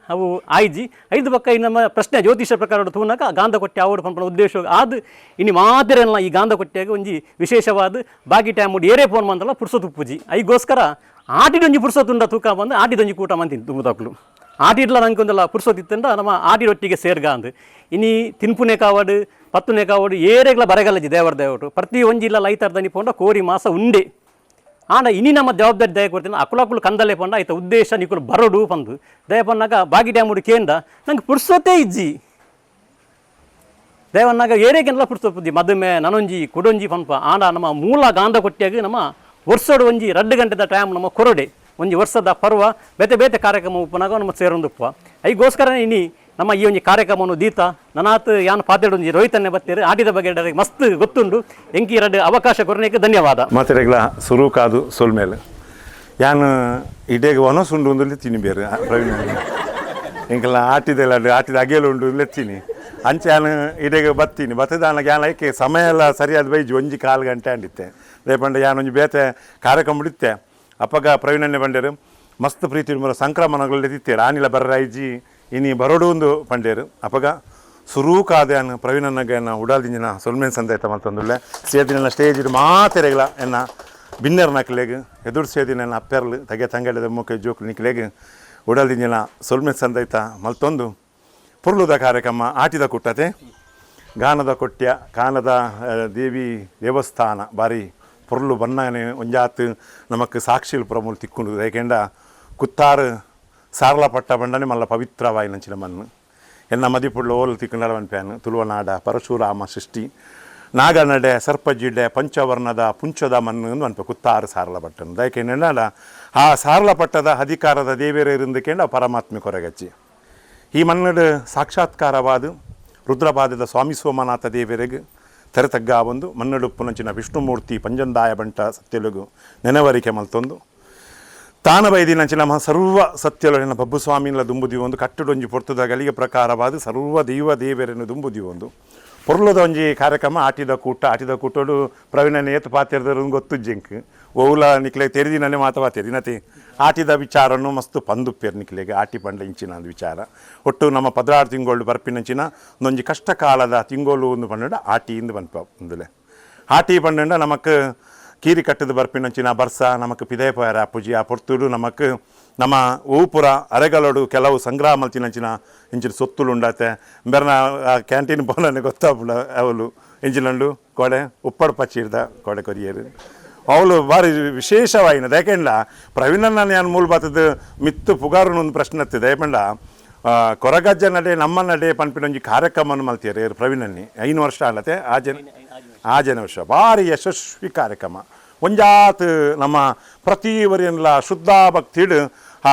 ಅವು ಆಯ್ಜಿ ಐದು ಬಕ್ಕ ಈ ನಮ್ಮ ಪ್ರಶ್ನೆ ಜ್ಯೋತಿಷ ಪ್ರಕಾರ ತೂನಾಗ ಗಾಂಧ ಕೊಟ್ಟೆ ಆವಡು ಪನ್ಪನ ಉದ್ದೇಶ ಆದ್ ಇನ್ನು ಮಾತಿರಲ್ಲ ಈ ಗಾಂಧ ಕೊಟ್ಟಿಯಾಗ ಒಂಜಿ ವಿಶೇಷವಾದ ಬಾಕಿ ಟೈಮ್ ಏರೇ ಫೋನ್ ಮಂದಲ್ಲ ಪುರ್ಸೊತ್ತು ಪೂಜಿ ಐಗೋಸ್ಕರ ಆಟಿಡೊಂಜಿ ಪುರ್ಸೊತ್ತುಂಡ ತೂಕ ಬಂದು ಆಟಿದೊಂಜಿ ಕೂಟ ಮಂತಿನಿ ತುಂಬುದಾಕ್ಲು ಆಟಿಡ್ಲ ನಂಗೆ ಒಂದಲ್ಲ ಪುರ್ಸೊತ್ತಿತ್ತಂಡ ನಮ್ಮ ಆಟಿಡೊಟ್ಟಿಗೆ ಸೇರ್ಗ ಅಂದು ಇನಿ ತಿನ್ಪುನೆ ಕಾವಡು ಪತ್ತುನೆ ಕಾವಡು ಏರೆಗ್ಲ ಬರಗಲ್ಲಜಿ ದೇವರ ದೇವರು ಪ್ರತಿ ಒಂಜಿ ಇಲ್ಲ ಲೈತಾರ್ದನಿ ಪೋಂಡ ಕೋರಿ ಮಾಸ ಉಂಡೆ ಆಂಡ ಇನಿ ನಮ್ಮ ಜವಾಬ್ದಾರಿ ದಯ ಕೊಡ್ತೀನಿ ಅಕುಲಕುಲು ಕಂದಲೆ ಪಂಡ ಆಯ್ತ ಉದ್ದೇಶ ನಿಕುಲು ಬರೋಡು ಪಂದು ದಯಪನ್ನಾಗ ಬಾಗಿ ಡ್ಯಾಮುಡು ಕೇಂದ ನಂಗೆ ಪುರ್ಸೊತ್ತೇ ಇಜ್ಜಿ ದೇವನ್ನಾಗ ಏರೇಕೆಲ್ಲ ಪುರ್ಸೊಪ್ಪುದಿ ಮದುಮೆ ನನೊಂಜಿ ಕುಡೊಂಜಿ ಪಂಪ ಆಂಡ ನಮ್ಮ ಮೂಲ ಗಾಂಧ ಕೊಟ್ಟಿಯಾಗ ನಮ್ಮ ವರ್ಷೋಡು ಒಂಜಿ 2 ಗಂಟೆದ ಟೈಮ್ ನಮ್ಮ ಕೊರಡೆ ಒಂಜಿ ವರ್ಷದ ಪರ್ವ ಬೇತೆ ಬೇತೆ ಕಾರ್ಯಕ್ರಮ ಉಪ್ಪನಾಗ ನಮ್ಮ ಸೇರೊಂದುಪ್ಪ ಐಗೋಸ್ಕರನೇ ಇನಿ ನಮ್ಮ ಈ ಒಂಜಿ ಕಾರ್ಯಕ್ರಮವನ್ನು ದೀತ ನನಾತ್ ಯಾನ್ ಪಾತೆಡೊಂಜಿ ರೋಹಿತನ್ನೇ ಬತ್ತೀರು ಆಟಿದ ಬಗ್ಗೆ ಮಸ್ತ್ ಗೊತ್ತುಂಡು ಎಂಕಿ ಎರಡು ಅವಕಾಶ ಕೊರನೇಕೆ ಧನ್ಯವಾದ. ಮಾತೆರೆಗ್ಲ ಸುರುಕಾದು ಸೊಲ್ಮೇಲೆ ಯಾನ್ ಇಡೇಗ ಒನಸುಂಡು ಒಂದು ಲೆತ್ತೀನಿ ಬೇರೆ ಪ್ರವೀಣ್ ಎಂಕೆಲ್ಲ ಆಟಿದೆಲ್ಲ ಆಟಿದ ಅಗೆಲು ಉಂಡು ಲೆತ್ತೀನಿ ಅಂಚೆ ಯಾನ್ ಇಡೇಗ ಬತ್ತೀನಿ ಬತ್ತದಾನ ಯಾನ್ ಐಕೆ ಸಮಯ ಎಲ್ಲ ಸರಿಯಾದ ಬೈಜಿ ಒಂಜಿ ಕಾಲು ಗಂಟೆ ಅಂಡಿತ್ತೆ ರೇಪಂಡ ಯಾನ್ ಒಂಜಿ ಬೇತೆ ಕಾರ್ಯಕ್ರಮ ಬಿಡುತ್ತೆ ಅಪ್ಪಗ ಪ್ರವೀಣನ್ನೇ ಬಂಡೇರು ಮಸ್ತ್ ಪ್ರೀತಿ ಸಂಕ್ರಮಣಗಳಲ್ಲಿ ತಿತ್ತೇರು ಆನಿಲ ಬರ್ರಾಯ್ಜಿ ಇನಿ ಬರೋಡು ಒಂದು ಪಂಡೇರು ಅಪ್ಪಗ ಸುರೂಕಾದ ಯಾನ್ ಪ್ರವೀಣನ್ನಗ ಎನ್ನ ಉಡಾಲ್ದಿಂಜಿನ ಸೊಲ್ಮೇನ್ ಸಂದಾಯ್ತ ಮತ್ತೊಂದುಳ್ಳೆ ಸೇದಿನ ಸ್ಟೇಜ್ ಮಾತೆರೆಗ್ಲ ಎನ್ನ ಬಿನ್ನೆರ್ ನಕ್ಲೆಗ್ ಎದುರು ಸೇದಿನ ಎನ್ನ ಅಪ್ಪೆರ್ಲು ತಗೆ ತಂಗಡೆದ ಮುಖ ಜೋಕು ನಿಕ್ಲೆಗ್ ಉಡಾಲ್ದಿಂಜಿನ ಸೊಲ್ಮೇನ್ ಸಂದಾಯ್ತ ಮಲ್ತೊಂದು ಪುರ್ಲುದ ಕಾರ್ಯಕ್ರಮ ಆಟಿದ ಕುಟ್ಟತೆ ಗಾನದ ಕೊಟ್ಯ ಕಾನದ ದೇವಿ ದೇವಸ್ಥಾನ ಬಾರಿ ಪೊರ್ಲು ಬಣ್ಣನೆ ಒಂಜಾತ್ ನಮಕ್ ಸಾಕ್ಷಿಲ್ ಪ್ರಮುಲ್ ತಿಕ್ಕೊಂಡು ಏಕೆಂಡ ಕುತ್ತಾರು ಸಾರ್ಲ ಪಟ್ಟ ಬಂಡನೆ ಮಲ್ಲ ಪವಿತ್ರವಾಯಿನಂಚಿನ ಮಣ್ಣು ಎನ್ನ ಮದಿಪುಡ್ಲ ಓಲ್ ತಿಕ್ಕುಂಡಲ ಪ್ಯಾನ್ ತುಳುವನಾಡ ಪರಶುರಾಮ ಸೃಷ್ಟಿ ನಾಗನಡೆ ಸರ್ಪಜಿಡೆ ಪಂಚವರ್ಣದ ಪುಂಚದ ಮಣ್ಣು ಅನ್ಪೆ ಕುತ್ತಾರು ಸಾರ್ಲ ಪಟ್ಟಣ ದಯಕೆಂಡ ಆ ಸಾರ್ಲ ಪಟ್ಟದ ಅಧಿಕಾರದ ದೇವೇರ ಇರುಂದಕೇಂಡ ಪರಮಾತ್ಮೆ ಕೊರಗಚ್ಚಿ ಈ ಮನ್ನಡು ಸಾಕ್ಷಾತ್ಕಾರವಾದ ರುದ್ರಪಾದದ ಸ್ವಾಮಿ ಸೋಮನಾಥ ದೇವರಿಗೆ ತೆರತಗ್ಗ ಒಂದು ಮನ್ನಡುಪ್ಪುನಂಚಿನ ವಿಷ್ಣುಮೂರ್ತಿ ಪಂಜಂದಾಯ ಬಂಟ ಸತ್ಯಲುಗು ನೆನವರಿಕೆ ಮಲ್ತೊಂದು ತಾನ ಬೈದಿನಂಚಿನ ನಮ್ಮ ಸರ್ವ ಸತ್ಯಲೊಳಿನ ಬಬ್ಬು ಸ್ವಾಮಿನ ದುಂಬುದಿ ಒಂದು ಕಟ್ಟಡೊಂಜಿ ಪೊರ್ತುದ ಗಲಿಗೆ ಪ್ರಕಾರವಾದ ಸರ್ವ ದೈವ ದೇವರನ್ನು ದುಂಬುದಿ ಒಂದು ಪೊರ್ಲದ ಒಂಜಿ ಕಾರ್ಯಕ್ರಮ ಆಟಿದ ಕೂಟ ಆಟಿದ ಕೂಟೋಡು ಪ್ರವೀಣನ ಏತು ಪಾತಿರ್ದರು ಗೊತ್ತು ಜಿಂಕ್ ಓಲ ನಿಕ್ಲೆ ತೆರಿದಿನನೆ ಮಾತ ಪಾತಿರ್ ಆಟಿದ ವಿಚಾರನು ಮಸ್ತ್ ಪಂದುಪ್ಪೇರ್ ನಿಕ್ಲೆಗೆ ಆಟಿ ಪಂಡ ಇಂಚಿನ ಒಂದು ವಿಚಾರ ಒಟ್ಟು ನಮ್ಮ 16 ತಿಂಗಳು ಬರ್ಪಿನಂಚಿನ ಒಂದೊಂಜಿ ಕಷ್ಟ ಕಾಲದ ತಿಂಗೋಲು ಒಂದು ಪಂಡ ಆಟಿ ಇಂದು ಪನ್ಪ ಒಂದುಲೆ ಆಟಿ ಪಂಡ ನಮಕ್ ಕೀರಿ ಕಟ್ಟದ ಬರ್ಪಿನಂಚಿನ ಬರ್ಸ ನಮಕ್ ಪಿದೇ ಪೋಯಾರ ಪೂಜಿ ಆ ಪೊರ್ತುಡು ನಮಕ್ ನಮ್ಮ ಊಪುರ ಅರೆಗಲೋಡು ಕೆಲವು ಸಂಗ್ರಹ ಮಲ್ತಿನಂಚಿನ ಇಂಚಿನ ಸೊತ್ತುಲು ಉಂಡಾತೆ ಬೆರ್ನ ಕ್ಯಾಂಟೀನ್ ಪೋನನೆ ಗೊತ್ತಾಪುಂಡು ಅವಲು ಇಂಚಿನಂಡು ಕೋಡೆ ಉಪ್ಪಡ್ ಪಚ್ಚಿಡ್ದ ಕೋಡೆ ಕೊರಿಯರು ಅವಳು ಭಾರಿ ವಿಶೇಷವಾಯಿನ ಯಾಕೆಂಡ ಪ್ರವೀಣನ ನಾನು ಮೂಲ ಬಾತದ ಮಿತ್ತು ಪುಗಾರುನ ಒಂದು ಪ್ರಶ್ನೆ ಹತ್ತಿದೆ. ಏಪಂಡ ಕೊರಗಜ್ಜ ನಡೆ ನಮ್ಮ ನಡೆ ಪನ್ಪಿನ ಒಂಜಿ ಕಾರ್ಯಕ್ರಮವನ್ನು ಮಲ್ತಿಯರು ಪ್ರವೀಣన్ని 5 ವರ್ಷ ಅಲ್ಲತೆ ಆಜನ ವರ್ಷ ಭಾರಿ ಯಶಸ್ವಿ ಕಾರ್ಯಕ್ರಮ. ಒಂಜಾತ್ ನಮ್ಮ ಪ್ರತಿ ವರಿಯನ್ಲ ಶುದ್ಧ ಭಕ್ತಿಡು ಆ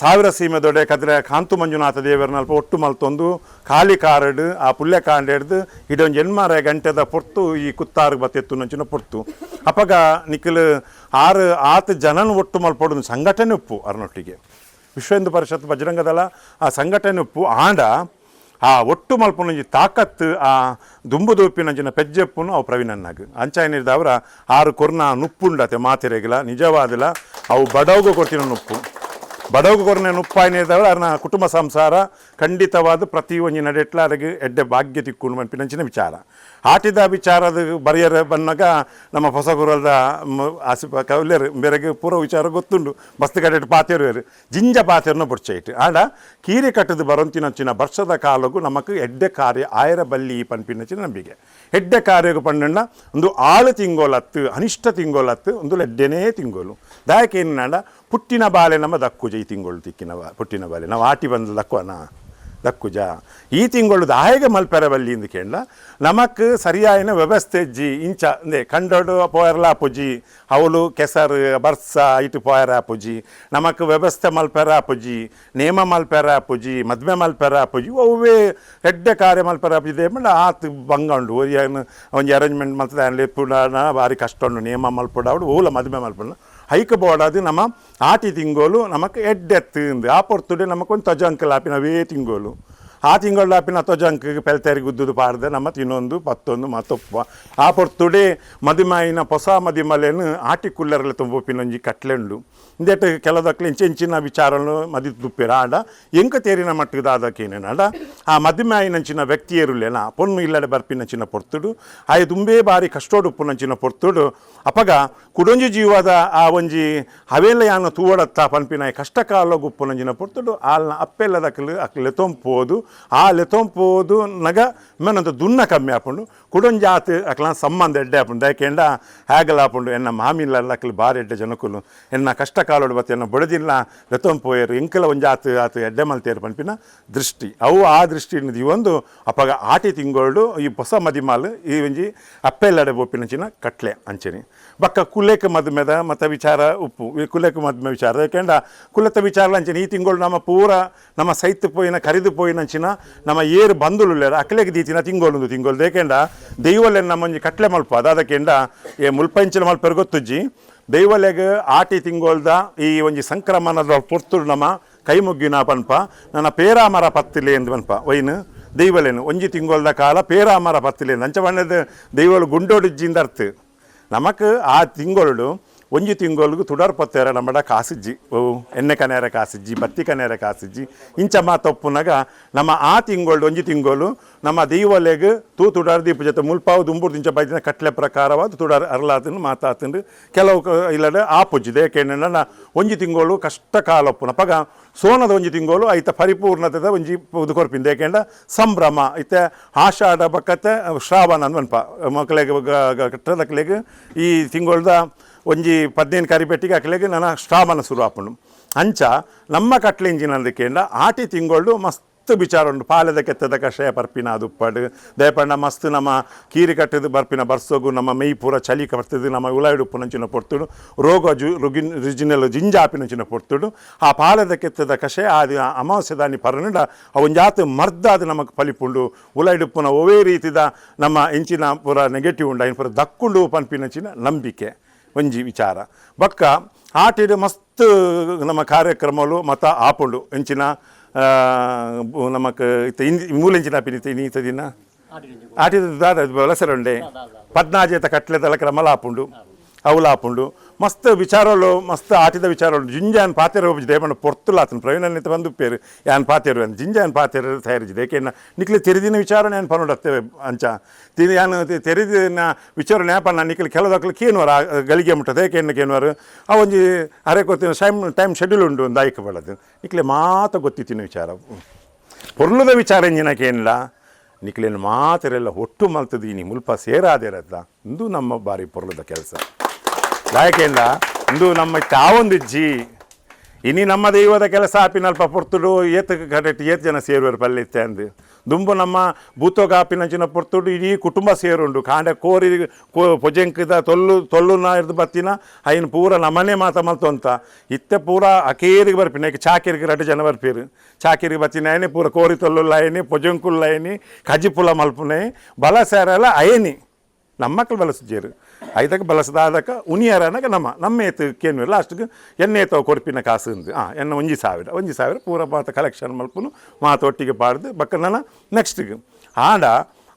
ಸಾವಿರ ಸೀಮೆದೊಡೆ ಕದ್ರೆ ಕಾಂತು ಮಂಜುನಾಥ ದೇವರನಲ್ಪ ಒಟ್ಟು ಮಲ್ತೊಂದು ಖಾಲಿ ಕಾರಡು ಆ ಪುಲ್ಯ ಕಾಂಡ ಹಿಡ್ದು ಇದೊಂದು ಎನ್ಮಾರೆ ಗಂಟೆದ ಪೊರ್ತು ಈ ಕುತ್ತಾರು ಬತ್ತೆತ್ತು ನಂಚಿನ ಪೊರ್ತು. ಅಪಗ ನಿಖಲ್ ಆರು ಆತ ಜನನ ಒಟ್ಟು ಮಲ್ಪೊಡು ಸಂಘಟನೆ ಉಪ್ಪು ಅರ್ನೊಟ್ಟಿಗೆ ವಿಶ್ವ ಹಿಂದೂ ಪರಿಷತ್ ಬಜರಂಗದಳ ಆ ಸಂಘಟನೆ ಉಪ್ಪು ಆಂಡ ಆ ಒಟ್ಟು ಮಲ್ಪುನಂಜಿ ತಾಕತ್ತು ಆ ದುಂಬು ದೂಪಿನಂಚಿನ ಪೆಜ್ಜೆಪ್ಪುನು ಅವು ಪ್ರವೀಣನ್ನಾಗ ಅಂಚಾಯನಿರ್ದವರ ಆರು ಕೊರ್ನ ನುಪ್ಪುಂಡತೆ ಮಾತಿರೆಗಿಲ್ಲ ನಿಜವಾದಿಲ್ಲ. ಅವು ಬಡವಗು ಕೊಡ್ತಿನ ನುಪ್ಪು, ಬಡವಗು ಕೊರ್ನ ನುಪ್ಪಾಯಿನಿರ್ದವರ ಅರ್ನ ಕುಟುಂಬ ಸಂಸಾರ ಖಂಡಿತವಾದ ಪ್ರತಿ ಒಂಜಿ ನಡೆಟ್ಲ ಅರಗೆ ಎಡ್ಡೆ ಭಾಗ್ಯ ತಿಕ್ಕೊಂಡು ಮನ್ಪಿನಂಚಿನ ವಿಚಾರ. ಆಟಿದ ವಿಚಾರದ ಬರಿಯರ ಬನ್ನಾಗ ನಮ್ಮ ಹೊಸ ಗುರಲ್ದ ಆಸಿಪ ಕೌಲ್ಯರು ಬೇರೆಗೆ ಪೂರ್ವ ವಿಚಾರ ಗೊತ್ತುಂಡು. ಬಸ್ತು ಕಡೆ ಪಾತೆರು ಜಿಂಜ ಪಾತೆರ್ನ ಬೊಡ್ಚೈಟ್ ಆಂಡ ಕೀರಿ ಕಟ್ಟದು ಬರೊಂತಿನಂಚಿನ ವರ್ಷದ ಕಾಲಗು ನಮಕ್ ಎಡ್ಡೆ ಕಾರ್ಯ ಆಯರ ಬಲ್ಲಿ ಪನ್ಪಿನಂಚಿನ ನಂಬಿಕೆ. ಎಡ್ಡೆ ಕಾರ್ಯಗು ಪಂಡಣ್ಣ ಒಂದು ಆಳು ತಿಂಗೋಲತ್ತು ಅನಿಷ್ಟ ತಿಂಗೋಲತ್ತು ಒಂದು ಎಡ್ಡೆನೇ ತಿಂಗೋಲು ದಾಯಕೇನಾಂಡ ಪುಟ್ಟಿನ ಬಾಲೆ ನಮ್ಮ ದಕ್ಕುಜ ಈ ತಿಂಗಳು ತಿಕ್ಕಿನ ಪುಟ್ಟಿನ ಬಾಲೆ ನಾವು ಆಟಿ ಬಂದು ದಕ್ಕುವನ ದಕ್ಕುಜ ಈ ತಿಂಗಳು ದಾಯಗ ಮಲ್ಪೆರ ಬಲ್ಲಿ ಇಂದು ಕೇಂದ್ರ ನಮಕ್ ಸರಿಯಾಯಿನ ವ್ಯವಸ್ಥೆ ಜಿ ಇಂಚ ಅಂದೆ ಕಂಡೋಡು ಪೋಯರ್ಲ ಪುಜಿ ಅವಳು ಕೆಸರು ಬರ್ಸ ಇಟ್ಟು ಪೋಯರ ಪುಜಿ ನಮಕ್ ವ್ಯವಸ್ಥೆ ಮಲ್ಪೆರ ಪುಜಿ ನೇಮ ಮಲ್ಪೆರ ಪುಜಿ ಮದ್ವೆ ಮಲ್ಪೆರ ಪುಜಿ ಒವ್ವೇ ಎಡ್ಡೆ ಕಾರ್ಯ ಮಲ್ಪೆರ ಪುಜಿ ದೇಮಂಡ ಆತ್ ಬಂಗ ಉಂಡು ಒರಿಯನ್ ಒಂಜಿ ಅರೇಂಜ್ಮೆಂಟ್ ಮಲ್ತದ ಲೆಪ್ಪುಡ ಭಾರಿ ಕಷ್ಟ ಉಂಡು ನೇಮ ಮಲ್ಪುಡ ಅವಳು ಓಲ ಮದ್ವೆ ಮಲ್ಪುಡ ಹೈಕ ಬೋಡಾದು ನಮ್ಮ ಆಟಿ ತಿಂಗೋಲು ನಮಕ್ ಎಡ್ಡೆತ್ತು ಆ ಪೊರ್ತುಡೆ ನಮಕ್ ಒಂದು ತೊಜಂಕಲ್ ಆಪಿನವೇ ತಿಂಗೋಲು ಆ ತಿಂಗಳು ಆಪಿನ ತೊಜಂಕ್ ಪೆಲ್ತೇರಿ ಗುದ್ದುದು ಪಾರ್ದೆ ನಮ್ಮ ತಿನ್ನೊಂದು ಪತ್ತೊಂದು ಮತ್ತೊಪ್ಪ ಆ ಪೊರ್ತುಡೆ ಮದಿಮಾಯಿನ ಹೊಸ ಮದಿಮಲೇನು ಆಟಿ ಕುಲ್ಲರ್ಲೆ ತುಂಬೊಪ್ಪಿನೊಂಜಿ ಕಟ್ಲೆ ಉಂಡು. ಇಂದೆಟ್ ಕೆಲದಕ್ಲೆ ಇಂಚೆಂಚಿನ ವಿಚಾರನು ಮದಿ ತುಪ್ಪಿರ ಆಂಡ ಎಂಕ ತೇರಿನ ಮಟ್ಟಿಗೆ ದಾದಕೇನೇನಾಂಡ ಆ ಮದಿಮಾಯಿನಂಚಿನ ವ್ಯಕ್ತಿಯರುಲೇನ ಪೊಣ್ಣು ಇಲ್ಲಡೆ ಬರ್ಪಿನಂಚಿನ ಪೊರ್ತುಡು ಆಯ್ ದುಂಬೇ ಬಾರಿ ಕಷ್ಟೋಡುಪ್ಪುನಂಚಿನ ಪೊರ್ತುಡು ಅಪಗ ಕುಡೊಂಜಿ ಜೀವದ ಆ ಒಂಜಿ ಹವೇಲ ಯಾನ ತೂವಡತ್ತ ಪನ್ಪಿನ ಕಷ್ಟ ಕಾಲ ಗುಪ್ಪುನಂಚಿನ ಪೊರ್ತುಡು ಆಲ್ನ ಅಪ್ಪೆಲ್ಲದಕ್ಲು ಅಕ್ಲೆ ಲೆತೊಂಪೋದು ಆ ಲೆತೊಂಪೋದು ನಗ ಮೆನಂತ ದುನ್ನ ಕಮ್ಮಿ ಆಪುಂಡು ಕುಡೊಂಜಿ ಆತ್ ಅಕ್ಲ ಸಂಬಂಧ ಎಡ್ಡೆ ಆಪುಂಡು. ಯಾಕೆಂಡ ಹ್ಯಾಗಲ ಆಪುಂಡು ಎನ್ನ ಮಾಮಿಲ್ಲ ಅಕ್ಲು ಬಾರಿ ಎಡ್ಡೆ ಜನಕುಲು ಎನ್ನ ಕಷ್ಟ ಕಾಲೋಡು ಬತ್ತೆ ಎನ್ನ ಬಡದಿಲ್ಲ ಲೆತೊಂಪೋಯರು ಎಂಕಲ ಒಂಜಿ ಆತ್ ಆತ್ ಎಡ್ಡೆ ಮಲ್ತೇರು ಪನ್ಪಿನ ದೃಷ್ಟಿ ಅವು ಆ ದೃಷ್ಟಿ ಒಂದು ಅಪಗ ಆಟಿ ತಿಂಗೋಳು ಈ ಹೊಸ ಮದಿಮಾಲ್ ಈ ಒಂಜಿ ಅಪ್ಪೆಲ್ಲಡೆ ಬೋಪಿನಂಚಿನ ಕಟ್ಲೆ ಅಂಚೆನೆ ಬಕ್ಕ ಕುಲೇಕ ಮದುಮೆದ ಮತ ವಿಚಾರ ಉಪ್ಪು ಈ ಕುಲೇಕ ಮದುವೆ ವಿಚಾರ. ಯಾಕೆಂಡ ಕುಲತ ವಿಚಾರ ಅಂಚನೆ ಈ ತಿಂಗಳು ನಮ್ಮ ಪೂರ ನಮ್ಮ ಸೈತ್ ಪೋಯಿನ ಕರಿದು ಪೋಯಿನಂಚಿನ ನಮ್ಮ ಏರು ಬಂಧುಲು ಅಕ್ಲೆಗೆ ದೀತಿನ ತಿಂಗೋಲು ತಿಂಗೋಲು ದೇಕೆಂಡ ದೈವಲೆ ನಮ್ಮೊಂಜಿ ಕಟ್ಲೆ ಮಲ್ಪ ಅದಕ್ಕೆಂಡ ಏ ಮುಲ್ಪಂಚಿನ ಮಲ್ಪೆರ್ ಗೊತ್ತುಜ್ಜಿ ದೈವಲೆಗ್ ಆಟಿ ತಿಂಗೋಲ್ದ ಈ ಒಂಜಿ ಸಂಕ್ರಮಣದ ಪೊರ್ತುಡು ನಮ್ಮ ಕೈ ಮುಗ್ಗಿನ ಪನ್ಪ ನನ್ನ ಪೇರಾಮರ ಪತ್ತಿಲೆ ಎಂದು ಪನ್ಪ ಒಯ್ನು ದೈವಲೇನು ಒಂಜಿ ತಿಂಗೋಲ್ದ ಕಾಲ ಪೇರಾಮರ ಪತ್ತಿಲೆ ಅಂಚ ಬಣ್ಣದ ದೈವಲು ಗುಂಡೋಡಿಜ್ಜಿಂದ ಅರ್ಥ ನಮಕ್ ಆ ತಿಂಗೋಳು ಒಂಜಿ ತಿಂಗೋಲ್ಗು ತುಡರ್ ಪತ್ತೇರ ನಮ್ಮಡ ಕಾಸಿಜ್ಜಿ ಓ ಎಣ್ಣೆ ಕನೇರ ಕಾಸಿಜ್ಜಿ ಬತ್ತಿ ಕನೇರ ಕಾಸಿಜ್ಜಿ ಇಂಚ ಮಾತೊಪ್ಪುನಗ ನಮ್ಮ ಆ ತಿಂಗೋಳು ಒಂಜಿ ತಿಂಗೋಲು ನಮ್ಮ ದೈವಲೆಗ್ ತೂ ತುಡಾರ್ ದೀಪ ಜೊತೆ ಮುಲ್ಪಾವು ದುಂಬುರ್ದು ಇಂಚ ಬೈದಿನ ಕಟ್ಲೆ ಪ್ರಕಾರವಾದ ತುಡಾರ್ ಅರ್ಲಾತನು ಮಾತಾತಂದು ಕೆಲವು ಇಲ್ಲಡೆ ಆ ಪೂಜಿದೆ. ಏಕೆಂದ್ರೆ ಒಂಜಿ ತಿಂಗೋಳು ಕಷ್ಟ ಕಾಲೊಪ್ಪುನ ಅಪಗ ಸೋನದ ಒಂಜಿ ತಿಂಗೋಲು ಐತ ಪರಿಪೂರ್ಣತೆದ ಒಂಜಿ ಇದು ಕೊರ್ಪಿಂದ. ಏಕೆಂಡ ಸಂಭ್ರಮ ಇತ್ತೆ ಆಷಾಢ ಬಕ್ಕತ್ತೆ ಶ್ರಾವಣ ಅನ್ವನ್ಪ ಮಕ್ಕಳಿಗೆ ಕಟ್ಟದಕ್ಲೆಗ್ ಈ ತಿಂಗೋಳ್ದ ಒಂಜಿ 15 ಕರಿಪೆಟ್ಟಿಗೆ ಅಕ್ಲೆಗ್ ನನ್ನ ಶ್ರಾವಣ ಶುರು ಆಪುಂಡು. ಅಂಚ ನಮ್ಮ ಕಟ್ಲೆ ಇಂಜಿನ ಅಂದಕೇಂಡ ಆಟಿ ತಿಂಗೋಳು ಮಸ್ತ್ ವಿಚಾರ ಉಂಡು. ಪಾಲೆದ ಕೆತ್ತದ ಕಷಾಯ ಪರ್ಪಿನ ಅದು ದಯಪಂಡ ಮಸ್ತ್ ನಮ್ಮ ಕೀರಿ ಕಟ್ಟದು ಬರ್ಪಿನ ಬರ್ಸೋಗು ನಮ್ಮ ಮೈ ಪೂರ ಚಳಿ ಬರ್ತದೆ ನಮ್ಮ ಉಲಾಯಿಡುಪ್ಪುನಂಚಿನ ಪೊರ್ತುಡು ರೋಗ ಜು ರುಗಿನ್ ರಿಜಿನಲ್ ಜಿಂಜಾಪಿನಂಚಿನ ಪೊರ್ತುಡು ಆ ಪಾಲೆದ ಕೆತ್ತದ ಕಷಾಯ ಅದು ಅಮಾವಾಸ್ಯೆ ದಾನಿ ಪರನುಂಡ ಒಂಜಾತ್ ಮರ್ದಾದ ನಮಕ್ ಫಲಿಪುಂಡು. ಉಲಾಯಿಡುಪ್ಪುನ ಒವೇ ರೀತಿದ ನಮ್ಮ ಇಂಚಿನ ಪೂರ ನೆಗೆಟಿವ್ ಉಂಡು ಐನ್ ಪೂರ ದಕ್ಕುಂಡು ಪನ್ಪಿನಂಚಿನ ನಂಬಿಕೆ ಒಂಜಿ ವಿಚಾರ. ಬೊಕ್ಕ ಆಟಿಡ್ ಮಸ್ತ್ ನಮ್ಮ ಕಾರ್ಯಕ್ರಮಲು ಮತ ಆಪುಂಡು ಎಂಚಿನ ನಮಕ್ ಇತ್ತೆ ಮೂಲಂಚಿನ ಪಿನಿತೆ ಇನೀತ ದಿನ ಆಟಿದ ದಾದ ವಲಸರುಂಡೆ ಪದ್ನಾಜೇತ ಕಟ್ಲೆದಲ ಕ್ರಮಲ ಆಪುಂಡು ಅವುಲ ಆಪುಂಡು. ಮಸ್ತ್ ವಿಚಾರಲು ಮಸ್ತ್ ಆಟಿದ ವಿಚಾರಲು ಜಿಂಜಾನ್ ಪಾತೆರ ಹೋಗಿ ದೇವಣ್ಣ ಪೊರ್ತುಲಾತನ ಪ್ರವೀಣ್ ಬಂದು ಪೇರು ಯಾನ್ ಪಾತೆರು ಜಿಂಜಾನ್ ಪಾತೆರ ತಯಾರಿಸಿದೆ. ಏಕೆನ್ನ ನಿಕ್ಲೆ ತೆರೆದಿನ ವಿಚಾರ ನಾನು ಪನ್ನೊಡತ್ತೆ ಅಂಚ ತಿ ಯಾನ್ ತೆರೆದಿನ ವಿಚಾರ ನ್ಯಾಪಣ್ಣ ನಿಕ್ಲೆ ಕೆಲದಕ್ಲು ಕೇನುವಾರ ಗಳಿಗೆ ಮುಟ್ಟದೆ ಏಕೆನ್ನ ಕೇನುವಾರು ಆ ಒಂಜಿ ಅರೆ ಕೊತ್ತಿನ time time schedule ಉಂಡು ಒಂದು ಆಯ್ಕೆ ಬಳದು ನಿಕ್ಲೆ ಮಾತ ಗೊತ್ತಿತ್ತಿನ ವಿಚಾರ ಪೊರ್ಲುದ ವಿಚಾರ ಎಂಜಿನಕೇನಿಲ್ಲ ನಿಕ್ಲೇನು ಮಾತೆರೆಲ್ಲ ಒಟ್ಟು ಮಲ್ತದೀನಿ ಮುಲ್ಪ ಸೇರಾದಿರತ್ತ ಇಂದು ನಮ್ಮ ಬಾರಿ ಪೊರ್ಲುದ ಕೆಲಸ. ಲಾಯಕೇಂದ ಇಂದು ನಮ್ಮ ತಾವೊಂದಿಜ್ಜಿ ಇನಿ ನಮ್ಮ ದೈವದ ಕೆಲಸ ಆಪಿನಲ್ಪ ಪೊರ್ತುಡು ಏತ್ ಕಡೆಟ್ ಏತ್ ಜನ ಸೇರುವರು ಪಲ್ಲಿತ್ತೆ ಅಂದು ದುಂಬು ನಮ್ಮ ಭೂತೋಗಾಪಿನಂಚಿನ ಪೊರ್ತುಡು ಇಡೀ ಕುಟುಂಬ ಸೇರುಂಡು ಕಾಂಡೆ ಕೋರಿ ಪೊಜೆಂಕದ ತೊಲ್ಲು ತೊಲ್ಲು ಇರ್ದು ಬತ್ತಿನ ಐನ್ ಪೂರ ನಮ್ಮನೆ ಮಾತ ಮಲ್ತೊಂತ ಇತ್ತೆ ಪೂರ ಅಕೇರಿಗೆ ಬರ್ಪಿನ ಚಾಕಿರಿಗೆ ರಡ್ಡು ಜನ ಬರ್ಪೀರು ಚಾಕಿರಿಗೆ ಬತ್ತಿನ ಅಯನಿ ಪೂರ ಕೋರಿ ತೊಲ್ಲು ಅಯನಿ ಪೊಜೆಂಕುಲ್ಲ ಅಯನಿ ಕಜಿಪುಲ ಮಲ್ಪುನೆ ಬಲ ಸೇರಲ್ಲ ಅಯನಿ ನಮ್ಮಕ್ಕಳು ಬಲಸುಜೇರು ಐದಕ್ಕೆ ಬಲಸದಾದಕ ಉನಿಯರನಕ ನಮ್ಮ ನಮ್ಮ ಏತು ಕೇನು ಲಾಸ್ಟ್ಗೆ ಎಣ್ಣೆ ಏತೋ ಕೊರ್ಪಿನ ಕಾಸು ಅಂದು ಎಣ್ಣೆ ಒಂಜಿ ಸಾವಿರ ಒಂಜಿ ಸಾವಿರ ಪೂರ ಮಾತ ಕಲೆಕ್ಷನ್ ಮಲ್ಪುನು ಮಾತ ಒಟ್ಟಿಗೆ ಪಾಡ್ದು ಬಕ್ಕ ನನ್ನ ನೆಕ್ಸ್ಟ್ಗೆ ಆಂಡ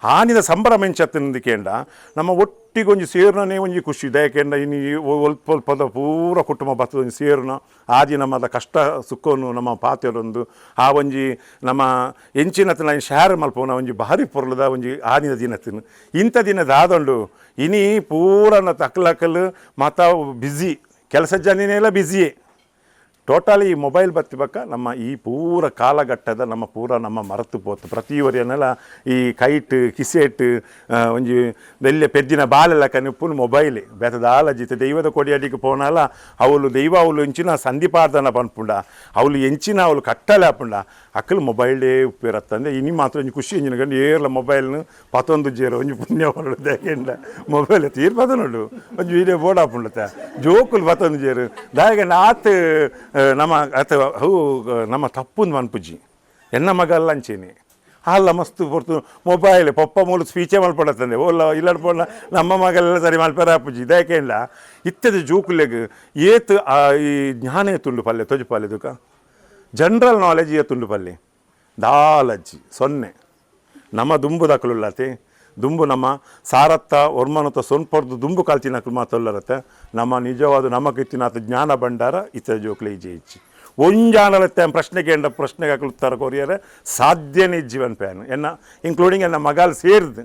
ಆನಿದ ಸಂಭ್ರಮ ಎಂಚತ್ತಿನ ನಮ್ಮ ಒಟ್ಟಿಗೆ ಒಂಜಿ ಸೇರುನೇ ಒಂಜಿ ಖುಷಿ ದಯಕೆಂಡ ಇನ್ನು ಒಲ್ಪ ಒಲ್ಪದ ಪೂರ ಕುಟುಂಬ ಬತ್ತದ ಒಂಜಿ ಸೇರುನ ಆದಿ ನಮ್ಮದ ಕಷ್ಟ ಸುಖವನ್ನು ನಮ್ಮ ಪಾತೆರೊಂದು ಆ ಒಂಜಿ ನಮ್ಮ ಎಂಚಿನತನ ಶೇರ್ ಮಲ್ಪುನ ಒಂಜಿ ಭಾರಿ ಪೊರ್ಲದ ಒಂಜಿ ಆದಿನ ದಿನತಿನ ಇಂಥ ದಿನ ದಾದಂಡು ಇನಿ ಪೂರನ ತಕ್ಲಕಲ್ ಮಾತ ಬ್ಯುಸಿ ಕೆಲಸ ಜನಿನೆಲ್ಲ ಬ್ಯುಸಿಯೇ ಟೋಟಲಿ ಈ ಮೊಬೈಲ್ ಬತ್ತಿ ಬಕ್ಕ ನಮ್ಮ ಈ ಪೂರ ಕಾಲಘಟ್ಟದ ನಮ್ಮ ಪೂರ ನಮ್ಮ ಮರೆತು ಪೋತು ಪ್ರತಿಯೊರಿಯನ್ನೆಲ್ಲ ಈ ಕೈಟ್ ಕಿಸೆಟ್ ಒಂಜಿ ಬೆಲ್ಲೆ ಪೆದ್ದಿನ ಬಾಲೆಲ್ಲ ಕನಿಪ್ಪುನು ಮೊಬೈಲ್ ಬೆತದಾಲ ಜಿತೆ ದೈವದ ಕೊಡಿಯಡಿಗೆ ಪೋನಲ್ಲ ಅವಳು ದೈವ ಅವಳು ಎಂಚಿನ ಸಂಧಿಪಾರ್ದನ ಪನ್ಪುಂಡ ಅವಳು ಎಂಚಿನ ಅವಳು ಕಟ್ಟಲೆ ಆಪುಂಡ ಅಕ್ಕಲು ಮೊಬೈಲೇ ಉಪ್ಪಿರತ್ತಂದೆ ಇನಿ ಮಾತ್ರ ಒಂಜಿ ಖುಷಿ ಎಂಜಿನ ಗಂಡು ಏರ್ಲ ಮೊಬೈಲ್ನು ಪತ್ತೊಂದು ಜೇರು ಒಂಜಿ ಪುಣ್ಯ ದಾಕೆಂಡ ಮೊಬೈಲ್ ತೀರ್ ಪತನುಂಡು ಒಂಜಿ ವೀಡಿಯೋ ಬೋರ್ಡ್ ಆಪುಂಡತ್ತ ಜೋಕುಲು ಪತ್ತೊಂದು ಜೇರು ದಾಯಗಂಡ ಆತ್ ನಮ್ಮ ಅತ ಅವು ನಮ್ಮ ತಪ್ಪುಂದು ಮನ್ಪುಜಿ ಎನ್ನ ಮಗಲ್ಲ ಅಂಚೇನಿ ಅಲ್ಲ ಮಸ್ತ್ ಪೊರ್ತು ಮೊಬೈಲ್ ಪಪ್ಪ ಮೂಲು ಸ್ಪೀಚೇ ಮಲ್ಪಡತ್ತಂದೆ ಓಲ್ಲ ಇಲ್ಲಡ್ ಪೋಣ ನಮ್ಮ ಮಗಲೆಲ್ಲ ಸರಿ ಮಲ್ಪೆರ ಆಪುಜಿ ದಯಕೇಂಡ ಇತ್ತದ ಜೋಕುಲೆಗ್ ಏತ್ ಈ ಜ್ಞಾನ ಏತುಂಡು ಪಲ್ಲೆ ತೊಜು ಪಲ್ಲೆ ದುಕ ಜನರಲ್ ನಾಲೆಜ್ ಏತುಂಡು ಪಲ್ಲೆ ದಾಲಜ್ಜಿ ಸೊನ್ನೆ ನಮ್ಮ ದುಂಬು ದಕಲುಲ್ಲತೆ ದುಂಬು ನಮ್ಮ ಸಾರತ್ತ ಒರ್ಮನತ ಸೊನ್ಪೊರ್ದು ದುಂಬು ಕಲ್ತಿನಕ್ಲು ಮಾತೊಲ್ಲರತ್ತೆ ನಮ್ಮ ನಿಜವಾದ ನಮಗಿತ್ತಿನಾತ ಜ್ಞಾನ ಭಂಡಾರ ಇತರ ಜೋಕ್ಲೆ ಇಜ್ಜೆ ಇಚ್ಚಿ ಒಂಜಾನಲತ್ತೆ ಪ್ರಶ್ನೆಗೆ ಎಂಡ ಪ್ರಶ್ನೆಗೆ ಉತ್ತರ ಕೊರಿಯರೆ ಸಾಧ್ಯನೇ ಜೀವನ್ ಪ್ಯಾನ್ ಎನ್ನ ಇನ್ಕ್ಲೂಡಿಂಗ್ ಎನ್ನ ಮಗಾಲ್ ಸೇರಿದು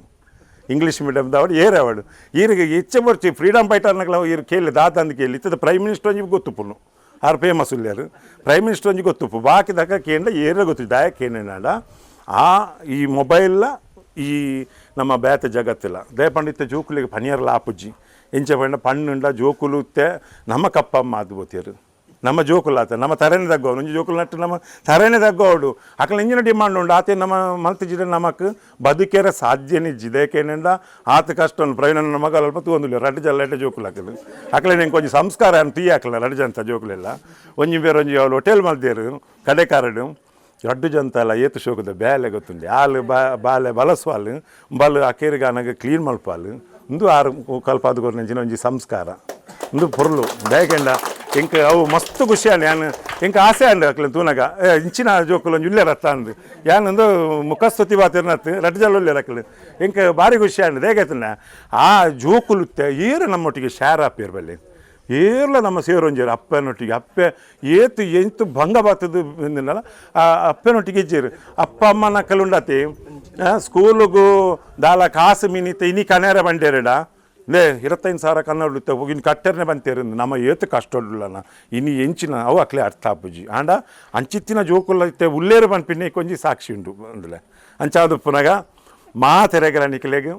ಇಂಗ್ಲೀಷ್ ಮೀಡಿಯಮ್ದವಡು ಏರವಡು ಈರಿಗೆ ಇಚ್ಛೆ ಬರ್ಚಿ ಫ್ರೀಡಮ್ ಫೈಟರ್ನಕ್ಲ ಈರು ಕೇಳಿ ದಾತಂದು ಕೇಳಿ ಇತ್ತದ ಪ್ರೈಮ್ ಮಿನಿಸ್ಟರ್ ಒಂಜಿ ಗೊತ್ತುಪ್ಪುನು ಆರು ಫೇಮಸ್ ಉಲ್ಲೇರು ಪ್ರೈಮ್ ಮಿನಿಸ್ಟರ್ ಒಂಜಿ ಗೊತ್ತುಪ್ಪು ಬಾಕಿ ದಕ್ಕ ಕೇಂದ್ರ ಏರ ಗೊತ್ತು ದಾಯ ಕೇಂದ್ರ ಆ ಈ ಮೊಬೈಲ್ಲ ಈ ನಮ್ಮ ಬೇತೆ ಜಗತ್ತಿಲ್ಲ ದಯಪಂಡಿತ ಜೋಕುಲಿಗೆ ಪನಿಯರ್ಲ ಆಪುಜ್ಜಿ ಎಂಚ ಪಂಡ ಪಣ್ಣುಂಡ ಜೋಕುಲು ನಮ್ಮ ಕಪ್ಪಮ್ಮ ಅದು ಬೋತಿರು ನಮ್ಮ ಜೋಕುಲು ಆತ ನಮ್ಮ ತರೆನೆ ತಗ್ಗೋಡು ಒಂಜಿ ಜೋಕುಲು ನಟ್ಟು ನಮ್ಮ ತರೆನೆ ತಗ್ಗೋಡು ಅಕಲ ಇಂಜಿನ ಡಿಮಾಂಡ್ ಉಂಡು ಆತೆ ನಮ್ಮ ಮಲ್ತಿಜಿಡ ನಮಕ್ ಬದುಕೆರ ಸಾಧ್ಯನೇ ಇಜ್ಜಿ ದೇಕೇನೆಂಡ ಆತ ಕಷ್ಟ ಉಂಡು ಪ್ರವೀಣ ಮಗ ಅಲ್ಪ ತೂವೊಂದುಲ್ಲೆರ್ ರಡ್ಡ್ ಜನ ಎಡ್ಡೆ ಜೋಕುಲು ಅಕಲು ಅಕಲೆ ಎಂಕ್ ಒಂಜಿ ಸಂಸ್ಕಾರ ಅಂತ ತೀ ಹಾಕಲ ರಡ್ಡ್ ಜನ ಜೋಕುಲೆಲ್ಲ ಒಂಜಿ ಬೇರೆ ಒಂಜಿ ಅವಳು ಹೋಟೆಲ್ ಮಲ್ದೇರು ಕಡೆಕಾರಡು ರಡ್ಡು ಜಂತಲ ಏತು ಶೋಕದ ಬೇಲೆ ಗೊತ್ತುಂಡು ಆಲು ಬಾಲೆ ಬಲಸ್ವಾಲು ಬಲು ಅಕೇರಿಗಾನಗ ಕ್ಲೀನ್ ಮಲ್ಪಾಲು ಉಂದು ಆರು ಕಲ್ಪಾದ ಕೊರ್ನಂಚಿನ ಒಂಜಿ ಸಂಸ್ಕಾರ ಉಂದು ಪೊರ್ಲು ದಾಯೆಗೆಂಡ ಎಂಕ್ ಅವು ಮಸ್ತ್ ಖುಷಿ ಆಂಡ್ ಯಾನ್ ಎಂಕ್ ಆಸೆ ಆಂಡ್ ಅಕ್ಲೆನ್ ತೂನಗ ಇಂಚಿನ ಜೋಕುಲು ಒಂಜಿ ಉಲ್ಲೆರ್ ಅತ್ತ ಅಂದ್ ಯಾನ್ ಉಂದು ಮುಖಸ್ತುತಿ ಪಾತೆರ್ನತ್ ರಡ್ಡ್ ಜನ ಉಲ್ಲೆರ್ ಅಕ್ಲು ಎಂಕ್ ಬಾರಿ ಖುಷಿ ಆಂಡ್ ದಾಯೆಗೈತುಂಡ ಆ ಜೋಕುಲು ಏರು ನಮ್ಮೊಟ್ಟಿಗೆ ಶೇರ್ ಆಪೆರ್ ಬಲ್ಲೆ ಏರ್ಲ ನಮ್ಮ ಸೇರೊಂಜೆರ್ ಅಪ್ಪನೊಟ್ಟಿಗೆ ಅಪ್ಪೆ ಏತು ಎಂತು ಭಂಗ ಬತ್ತದು ಇಂದಿನಲ್ಲ ಆ ಅಪ್ಪನೊಟ್ಟಿಗೆ ಇಜ್ಜೆರ್ ಅಪ್ಪ ಅಮ್ಮನ ಕಲುಂಡತಿ ಸ್ಕೂಲುಗು ದಾಲ ಕಾಸು ಮಿನಿತ ಇನಿ ಕನೇರ ಬಂಡೇರಡ ಲೇ 25,000 ಕನ್ನಡ ಇನ್ನು ಕಟ್ಟೆರ್ನೆ ಬಂತೇರು ನಮ್ಮ ಏತು ಕಷ್ಟ ಉಳ್ಳನ ಇನಿ ಎಂಚಿನ ಅವು ಅಕ್ಲೆ ಅರ್ಥ ಆಪುಜಿ ಆಂಡ ಅಂಚಿತ್ತಿನ ಜೋಕುಲ ಇತ್ತೆ ಉಲ್ಲೇರು ಪನ್ಪಿನ ಕೊಂಜಿ ಸಾಕ್ಷಿ ಉಂಡು ಅಂದುಲೆ ಅಂಚಾದು ಪುನಗ ಮಾತೆರೆಗಲ ನಿಕ್ಲೆಗ್